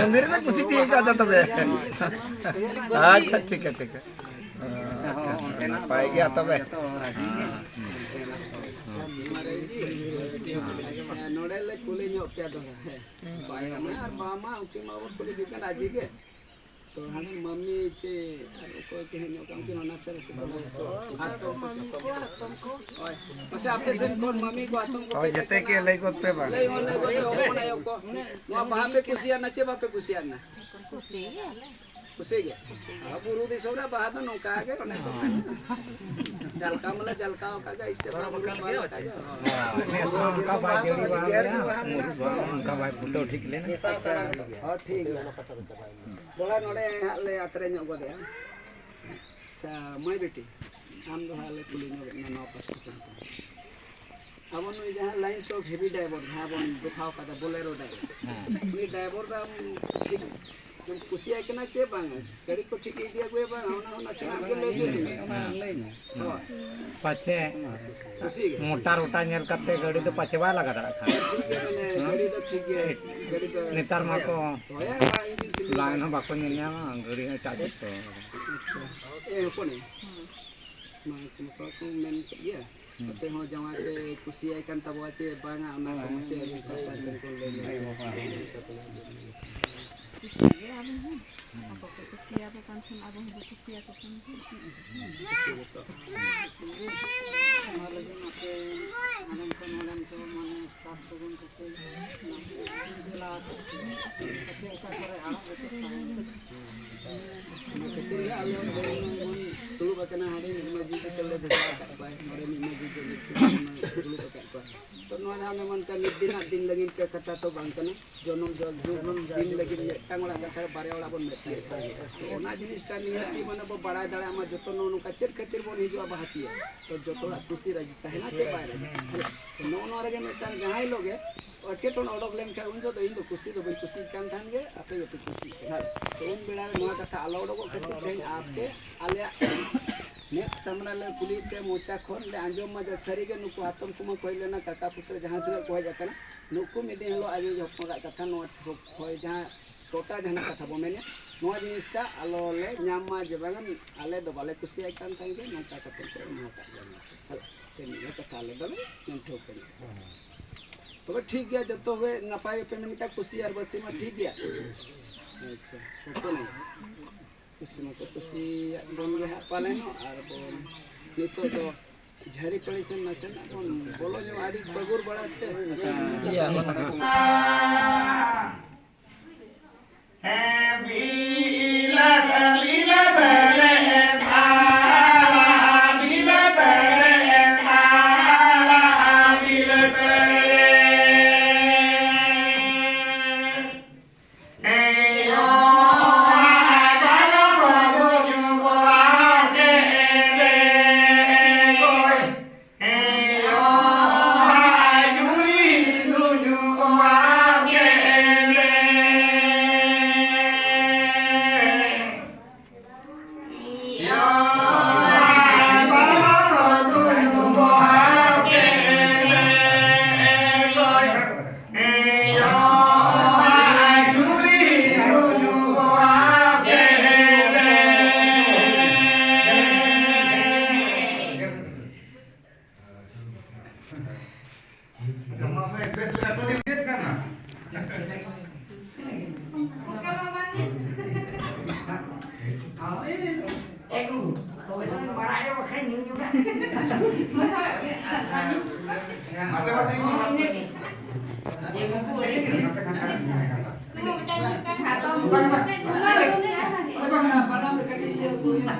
ᱩᱱᱫᱤᱱ ᱨᱮᱯᱮ ᱠᱩᱥᱤ ᱛᱤᱭᱳᱜ ᱟᱠᱟᱫᱟ ᱛᱚᱵᱮ᱾ ᱟᱪᱪᱷᱟ, ᱴᱷᱤᱠ ᱜᱮᱭᱟ, ᱴᱷᱤᱠ ᱜᱮᱭᱟ᱾ ᱱᱟᱯᱟᱭ ᱜᱮᱭᱟ ᱛᱚᱵᱮ᱾ ᱱᱚᱰᱮ ᱞᱮ ᱠᱩᱞᱤ ᱧᱚᱜ ᱯᱮᱭᱟ ᱫᱚ, ᱦᱮᱸ᱾ ᱵᱟᱭ ᱜᱟᱱᱚᱜᱼᱟ᱾ ᱟᱨ ᱵᱟᱝ ᱢᱟ ᱩᱱᱠᱤᱱ ᱢᱟ ᱵᱚᱱ ᱠᱩᱞᱤ ᱠᱤᱱ ᱠᱟᱱ ᱨᱟᱡᱤ ᱜᱮ᱾ ᱛᱚ ᱦᱟᱱᱮ ᱢᱟᱹᱢᱤ ᱪᱮ ᱟᱨ ᱚᱠᱚᱭ ᱠᱚ ᱦᱮᱡ ᱧᱚᱜ ᱠᱟᱱ, ᱩᱱᱠᱤᱱ ᱦᱚᱸ ᱱᱟᱥᱮ ᱱᱟᱥᱮ ᱠᱚ ᱦᱟᱛᱚᱢ ᱠᱚ, ᱦᱟᱛᱚᱢ ᱠᱚ᱾ ᱦᱳᱭ᱾ ᱢᱟᱥᱮ ᱟᱯᱮ ᱥᱮᱱ ᱠᱷᱚᱱ ᱢᱟᱹᱢᱤ ᱠᱚ, ᱦᱟᱛᱚᱢ ᱠᱚ ᱦᱳᱭ, ᱪᱮᱫ ᱡᱮᱛᱮ ᱞᱮᱠᱟ? ᱜᱮ ᱞᱟᱹᱭ ᱜᱚᱫ ᱯᱮ ᱵᱟᱝ᱾ ᱞᱟᱹᱭ ᱦᱚᱸ ᱞᱟᱹᱭ ᱜᱚᱫ ᱯᱮ, ᱦᱚᱯᱚᱱ ᱟᱭᱳ ᱠᱚ᱾ ᱱᱚᱣᱟ ᱵᱟᱦᱟ ᱯᱮ ᱠᱩᱥᱤᱭᱟᱜᱼᱟ ᱪᱮ ᱵᱟᱯᱮ ᱠᱩᱥᱤᱭᱟᱜᱼᱟ? ᱠᱩᱥᱤ ᱜᱮ᱾ ᱠᱩᱥᱤ ᱜᱮ? ᱟᱨ ᱵᱩᱨᱩ ᱫᱤᱥᱚᱢ ᱨᱮ ᱵᱟᱦᱟ ᱫᱚ ᱱᱚᱝᱠᱟ ᱜᱮ, ᱚᱱᱮ ᱠᱚ ᱢᱮᱱᱟ᱾ ᱡᱟᱞᱠᱟᱣ ᱢᱟᱞᱮ ᱡᱟᱞᱠᱟᱣ ᱟᱠᱟᱫ ᱜᱮ, ᱤᱪᱟᱹᱜ ᱵᱟᱦᱟ ᱵᱩᱨᱩ ᱵᱟᱦᱟ ᱞᱮᱠᱟ ᱜᱮ᱾ ᱦᱳᱭ᱾ ᱱᱮᱥ ᱫᱚ ᱚᱱᱠᱟ ᱵᱟᱭ ᱡᱟᱹᱲᱤ ᱵᱟᱲᱟ ᱞᱮᱫᱟ, ᱢᱩᱨᱩᱫ ᱵᱟᱦᱟ ᱚᱱᱠᱟ ᱵᱟᱭ ᱯᱷᱩᱴᱟᱹᱣ ᱴᱷᱤᱠ ᱞᱮᱱᱟ᱾ ᱦᱳᱭ, ᱴᱷᱤᱠ ᱜᱮᱭᱟ᱾ ᱫᱚᱦᱲᱟ ᱱᱚᱰᱮ ᱦᱟᱸᱜ ᱞᱮ ᱟᱛᱨᱮ ᱧᱚᱜ ᱜᱚᱫᱮᱜᱼᱟ᱾ ᱟᱪᱪᱷᱟ, ᱢᱟᱹᱭ ᱵᱤᱴᱤ, ᱟᱢ ᱫᱚ ᱦᱟᱸᱜ ᱞᱮ ᱠᱩᱞᱤ ᱧᱚᱜᱮᱫ ᱢᱮᱭᱟ ᱱᱚᱣᱟ ᱯᱟᱥᱴᱟ ᱥᱮᱱ ᱠᱷᱚᱱ᱾ ᱟᱵᱚ ᱱᱩᱭ ᱡᱟᱦᱟᱸ line truck heavy driver, ᱡᱟᱦᱟᱸ ᱵᱚᱱ ᱫᱮᱠᱷᱟᱣ ᱠᱟᱫᱟ, Bolero driver, ᱦᱮᱸ᱾ ᱩᱱᱤ driver ᱫᱚ ᱟᱢ ᱴᱷᱤᱠ ᱮᱢ ᱠᱩᱥᱤᱭᱟᱭ ᱠᱟᱱᱟ ᱪᱮ ᱵᱟᱝ? ᱜᱟᱹᱰᱤ ᱠᱚ ᱴᱷᱤᱠ ᱜᱮ ᱤᱫᱤ ᱟᱹᱜᱩᱭᱟ ᱵᱟᱝ? ᱚᱱᱟ ᱦᱚᱸ ᱱᱟᱥᱮᱱᱟᱜ ᱜᱮ ᱞᱟᱹᱭ ᱧᱚᱜ ᱢᱮ᱾ ᱦᱮᱸ᱾ ᱦᱳᱭ᱾ ᱯᱟᱪᱷᱮ ᱠᱩᱥᱤ ᱜᱮ᱾ ᱢᱚᱴᱟ ᱨᱳᱴᱟ ᱧᱮᱞ ᱠᱟᱛᱮ ᱜᱟᱹᱰᱤ ᱫᱚ ᱯᱟᱪᱷᱮ ᱵᱟᱭ ᱞᱟᱜᱟ ᱫᱟᱲᱮᱭᱟᱜ ᱠᱷᱟᱱ᱾ ᱴᱷᱤᱠ ᱜᱮ, ᱢᱟᱱᱮ, ᱦᱮᱸ? ᱜᱟᱹᱰᱤ ᱫᱚ ᱴᱷᱤᱠ ᱜᱮ᱾ ᱱᱮᱛᱟᱨ ᱢᱟ ᱠᱚ ᱦᱳᱭ, ᱦᱳᱭ, engine ᱠᱚ line ᱦᱚᱸ ᱵᱟᱠᱚ ᱧᱮᱞ ᱧᱟᱢᱟ, ᱜᱟᱹᱰᱤ ᱦᱚᱸ ᱮᱴᱟᱜ ᱥᱮᱫ ᱛᱮ᱾ ᱟᱪᱪᱷᱟ᱾ ᱮ, ᱦᱚᱯᱚᱱ ᱮ᱾ ᱢᱟ, ᱱᱚᱝᱠᱟ ᱠᱚ ᱢᱮᱱ ᱠᱮᱫ ᱜᱮᱭᱟ᱾ ᱦᱩᱸ᱾ ᱟᱯᱮ ᱦᱚᱸ ᱡᱟᱶᱟᱭ ᱯᱮ ᱠᱩᱥᱤᱭᱟᱭ ᱠᱟᱱ ᱛᱟᱵᱚᱣᱟ ᱪᱮ ᱵᱟᱝᱟ, ᱚᱱᱟ ᱠᱚ ᱦᱮᱸ᱾ ᱢᱟᱥᱮ ᱟᱹᱵᱤᱱ ᱯᱟᱥᱴᱟ ᱥᱮᱱ ᱠᱷᱚᱱ ᱞᱟᱹᱭ ᱧᱚᱜ ᱦᱮᱸ, ᱵᱤᱱ᱾ ᱦᱮᱸ᱾ ᱠᱩᱥᱤ ᱜᱮ ᱟᱵᱚ ᱦᱚᱸ᱾ ᱟᱠᱚ ᱠᱚ ᱠᱩᱥᱤᱭᱟᱠᱚ ᱠᱟᱱ ᱠᱷᱟᱱ ᱟᱵᱚ ᱦᱚᱸᱵᱚ ᱠᱩᱥᱤᱭᱟᱠᱚ ᱠᱟᱱ ᱜᱮᱭᱟ᱾ ᱠᱩᱥᱤ ᱜᱮᱛᱚ᱾ ᱚᱱᱟ ᱞᱟᱹᱜᱤᱫ ᱟᱯᱮ ᱦᱟᱸᱰᱮᱱ ᱠᱚ ᱱᱚᱰᱮᱱ ᱠᱚ ᱢᱟᱱᱮ ᱥᱟᱨ ᱥᱟᱹᱜᱩᱱ ᱠᱚᱯᱮ ᱪᱮᱫ ᱞᱮᱠᱟ ᱠᱚᱨᱮ ᱟᱲᱟᱜ ᱜᱮᱯᱮ ᱛᱟᱦᱮᱸ? ᱚᱱᱟ ᱠᱷᱟᱹᱛᱤᱨ ᱜᱮ ᱟᱞᱮ ᱦᱚᱸ ᱛᱮᱦᱮᱧ ᱱᱚᱜᱼᱚᱭ ᱵᱚᱱ ᱫᱩᱲᱩᱵ ᱟᱠᱟᱱᱟ, ᱦᱟᱸᱰᱮ ᱢᱤᱫ ᱢᱟᱹᱡᱷᱤ ᱠᱚ ᱛᱮᱞᱮ ᱵᱷᱮᱡᱟ ᱟᱠᱟᱫ ᱠᱚᱣᱟ, ᱱᱚᱰᱮ ᱢᱤᱫ ᱢᱟᱹᱡᱷᱤ ᱠᱚ ᱫᱩᱲᱩᱵ ᱟᱠᱟᱫ ᱠᱚᱣᱟ᱾ ᱛᱚ ᱱᱚᱣᱟ ᱡᱟᱦᱟᱸ ᱢᱮᱱ ᱠᱟᱱ ᱢᱤᱫ ᱫᱤᱱᱟᱜ ᱫᱤᱱ ᱞᱟᱹᱜᱤᱫ ᱛᱮ ᱠᱟᱛᱷᱟ ᱛᱚ ᱵᱟᱝ ᱠᱟᱱᱟ, ᱡᱚᱱᱚᱢ ᱡᱚ-, ᱡᱩᱜᱽ ᱫᱤᱱ ᱞᱟᱹᱜᱤᱫ ᱢᱤᱫᱴᱟᱝ ᱚᱲᱟᱜ ᱠᱟᱛᱷᱟ ᱵᱟᱨᱭᱟ ᱚᱲᱟᱜ ᱵᱚᱱ ᱢᱮᱛᱟᱜ ᱠᱟᱱᱟ᱾ ᱛᱚ ᱚᱱᱟ ᱡᱤᱱᱤᱥᱴᱟ ᱱᱤᱦᱟᱹᱛᱤ ᱢᱟᱱᱮ ᱵᱚ ᱵᱟᱲᱟᱭ ᱫᱟᱲᱮᱭᱟᱜ ᱢᱟ, ᱡᱚᱛᱚ ᱱᱚᱜᱼᱚ ᱱᱚᱝᱠᱟ ᱪᱮᱫ ᱠᱷᱟᱹᱛᱤᱨ ᱵᱚᱱ ᱦᱤᱡᱩᱜᱼᱟ ᱵᱟᱦᱟᱛᱤᱭᱟᱹ, ᱛᱚ ᱡᱚᱛᱚ ᱦᱚᱲᱟᱜ ᱠᱩᱥᱤ ᱨᱟᱹᱡᱤ ᱛᱟᱦᱮᱱᱟ ᱪᱮ ᱵᱟᱭ ᱨᱟᱹᱡᱤ? ᱛᱚ ᱱᱚᱜᱼᱚ ᱱᱚᱣᱟ ᱨᱮᱜᱮ ᱢᱤᱫᱴᱟᱝ ᱡᱟᱦᱟᱸ ᱦᱤᱞᱳᱜ ᱜᱮ ᱮᱴᱠᱮᱴᱚᱬᱮ ᱚᱰᱚᱠ ᱞᱮᱱᱠᱷᱟᱱ ᱩᱱ ᱡᱚᱦᱚᱜ ᱫᱚ ᱤᱧ ᱫᱚ ᱠᱩᱥᱤ ᱫᱚ ᱵᱟᱹᱧ ᱠᱩᱥᱤᱜ ᱠᱟᱱ ᱛᱟᱦᱮᱱ ᱜᱮ, ᱟᱯᱮ ᱜᱮᱯᱮ ᱠᱩᱥᱤᱜ ᱠᱟᱱᱟ᱾ ᱛᱚ ᱩᱱ ᱵᱮᱲᱟ ᱨᱮ ᱱᱚᱣᱟ ᱠᱟᱛᱷᱟ ᱟᱞᱚ ᱚᱰᱚᱠᱚᱜ ᱠᱷᱟᱹᱛᱤᱨ ᱛᱮᱦᱮᱧ ᱟᱯᱮ ᱟᱞᱮᱭᱟᱜ ᱢᱮᱫ ᱥᱟᱢᱱᱟ ᱞᱮ ᱠᱩᱞᱤᱭᱮᱫ ᱯᱮ ᱢᱚᱪᱟ ᱠᱷᱚᱱ ᱞᱮ ᱟᱸᱡᱚᱢ ᱢᱟ ᱡᱮ ᱥᱟᱹᱨᱤᱜᱮ ᱱᱩᱠᱩ ᱦᱟᱛᱚᱢ ᱠᱩᱢᱟᱹ ᱠᱚ ᱦᱮᱡ ᱞᱮᱱᱟ, ᱠᱟᱠᱟ ᱯᱩᱛᱨᱟᱹ ᱡᱟᱦᱟᱸ ᱛᱤᱱᱟᱹᱜ ᱠᱚ ᱦᱮᱡ ᱟᱠᱟᱱᱟ, ᱱᱩᱠᱩ ᱢᱤᱫ ᱫᱤᱱ ᱦᱤᱞᱳᱜ ᱟᱡ ᱦᱚᱯᱚᱱ ᱮᱨᱟᱜ ᱠᱟᱛᱷᱟ ᱱᱚᱣᱟ ᱦᱚᱭ ᱡᱟᱦᱟᱸ ᱴᱚᱴᱟ ᱡᱟᱦᱟᱱᱟᱜ ᱠᱟᱛᱷᱟ ᱵᱚ ᱢᱮᱱᱮᱫ, ᱱᱚᱣᱟ ᱡᱤᱱᱤᱥᱴᱟ ᱟᱞᱚ ᱞᱮ ᱧᱟᱢ ᱢᱟ ᱡᱮ ᱵᱟᱝᱟ ᱟᱞᱮ ᱫᱚ ᱵᱟᱞᱮ ᱠᱩᱥᱤᱭᱟᱜ ᱠᱟᱱ ᱛᱟᱦᱮᱸ ᱜᱮ, ᱱᱚᱝᱠᱟ ᱠᱟᱛᱮ ᱠᱚ ᱮᱢᱟ ᱟᱠᱟᱫ ᱞᱮᱭᱟ᱾ ᱦᱮᱸ, ᱱᱤᱭᱟᱹ ᱠᱟᱛᱷᱟ ᱟᱞᱮ ᱫᱚᱞᱮ ᱢᱮᱱ ᱴᱷᱟᱹᱣᱠᱟᱹ ᱧᱚᱜ ᱠᱟᱜᱼᱟ᱾ ᱛᱚᱵᱮ ᱴᱷᱤᱠ ᱜᱮᱭᱟ, ᱡᱚᱛᱚ ᱜᱮ ᱱᱟᱯᱟᱭ ᱜᱮᱯᱮ ᱢᱮᱱ ᱠᱟᱜ, ᱠᱩᱥᱤ ᱟᱨ ᱵᱟᱹᱥᱤ ᱢᱟ ᱴᱷᱤᱠ ᱜᱮᱭᱟ᱾ ᱟᱪᱪᱷᱟ, ᱦᱚᱯᱚᱱ ᱟᱭ᱾ ᱠᱩᱥᱤ ᱢᱟᱠᱚ ᱠᱩᱥᱤᱭᱟᱜ ᱵᱚᱱ ᱜᱮ ᱦᱟᱸᱜ ᱯᱟᱞᱮᱱᱚᱜ, ᱟᱨ ᱵᱚᱱ ᱱᱤᱛᱚᱜ ᱫᱚ ᱡᱷᱟᱹᱨᱤ ᱯᱟᱹᱲᱤ ᱥᱮᱱ ᱱᱟᱥᱮᱱᱟᱜ ᱵᱚᱱ ᱵᱚᱞᱚ ᱧᱚᱜ, ᱟᱹᱰᱤ ᱯᱟᱹᱜᱩᱨ ᱵᱟᱲᱟ ᱛᱮ᱾ ᱤᱭᱟᱹ, ᱚᱱᱟ ᱠᱚ᱾ ᱟᱪᱪᱷᱟ, ᱢᱟ ᱦᱳᱭ, ᱵᱮᱥ ᱞᱮᱠᱟ ᱴᱚᱱᱤ ᱪᱮᱫ ᱠᱟᱱᱟ? ᱚᱱᱠᱟ ᱢᱟ ᱵᱟᱝ᱾ ᱮᱠᱞᱩ, ᱛᱚᱵᱮ ᱠᱷᱟᱱ ᱢᱟᱨᱟᱜ ᱮ ᱵᱟᱠᱷᱟᱱ ᱧᱩ ᱧᱚᱜᱟ᱾ ᱦᱳᱭ, ᱦᱳᱭ᱾ ᱢᱟᱥᱮ, ᱢᱟᱥᱮ, ᱤᱧ ᱦᱚᱸ ᱤᱱᱟᱹᱜᱮ᱾ ᱡᱮ ᱵᱟᱹᱵᱩ ᱟᱹᱰᱤ ᱜᱮ᱾ ᱦᱟᱛᱟᱣ ᱵᱟᱝ, ᱵᱟᱝ᱾ ᱵᱟᱝ, ᱵᱟᱝ, ᱵᱟᱱᱟᱢ ᱨᱮ ᱠᱟᱹᱴᱤᱡ ᱤᱭᱟᱹ ᱠᱚ ᱦᱩᱭᱩᱜᱼᱟ᱾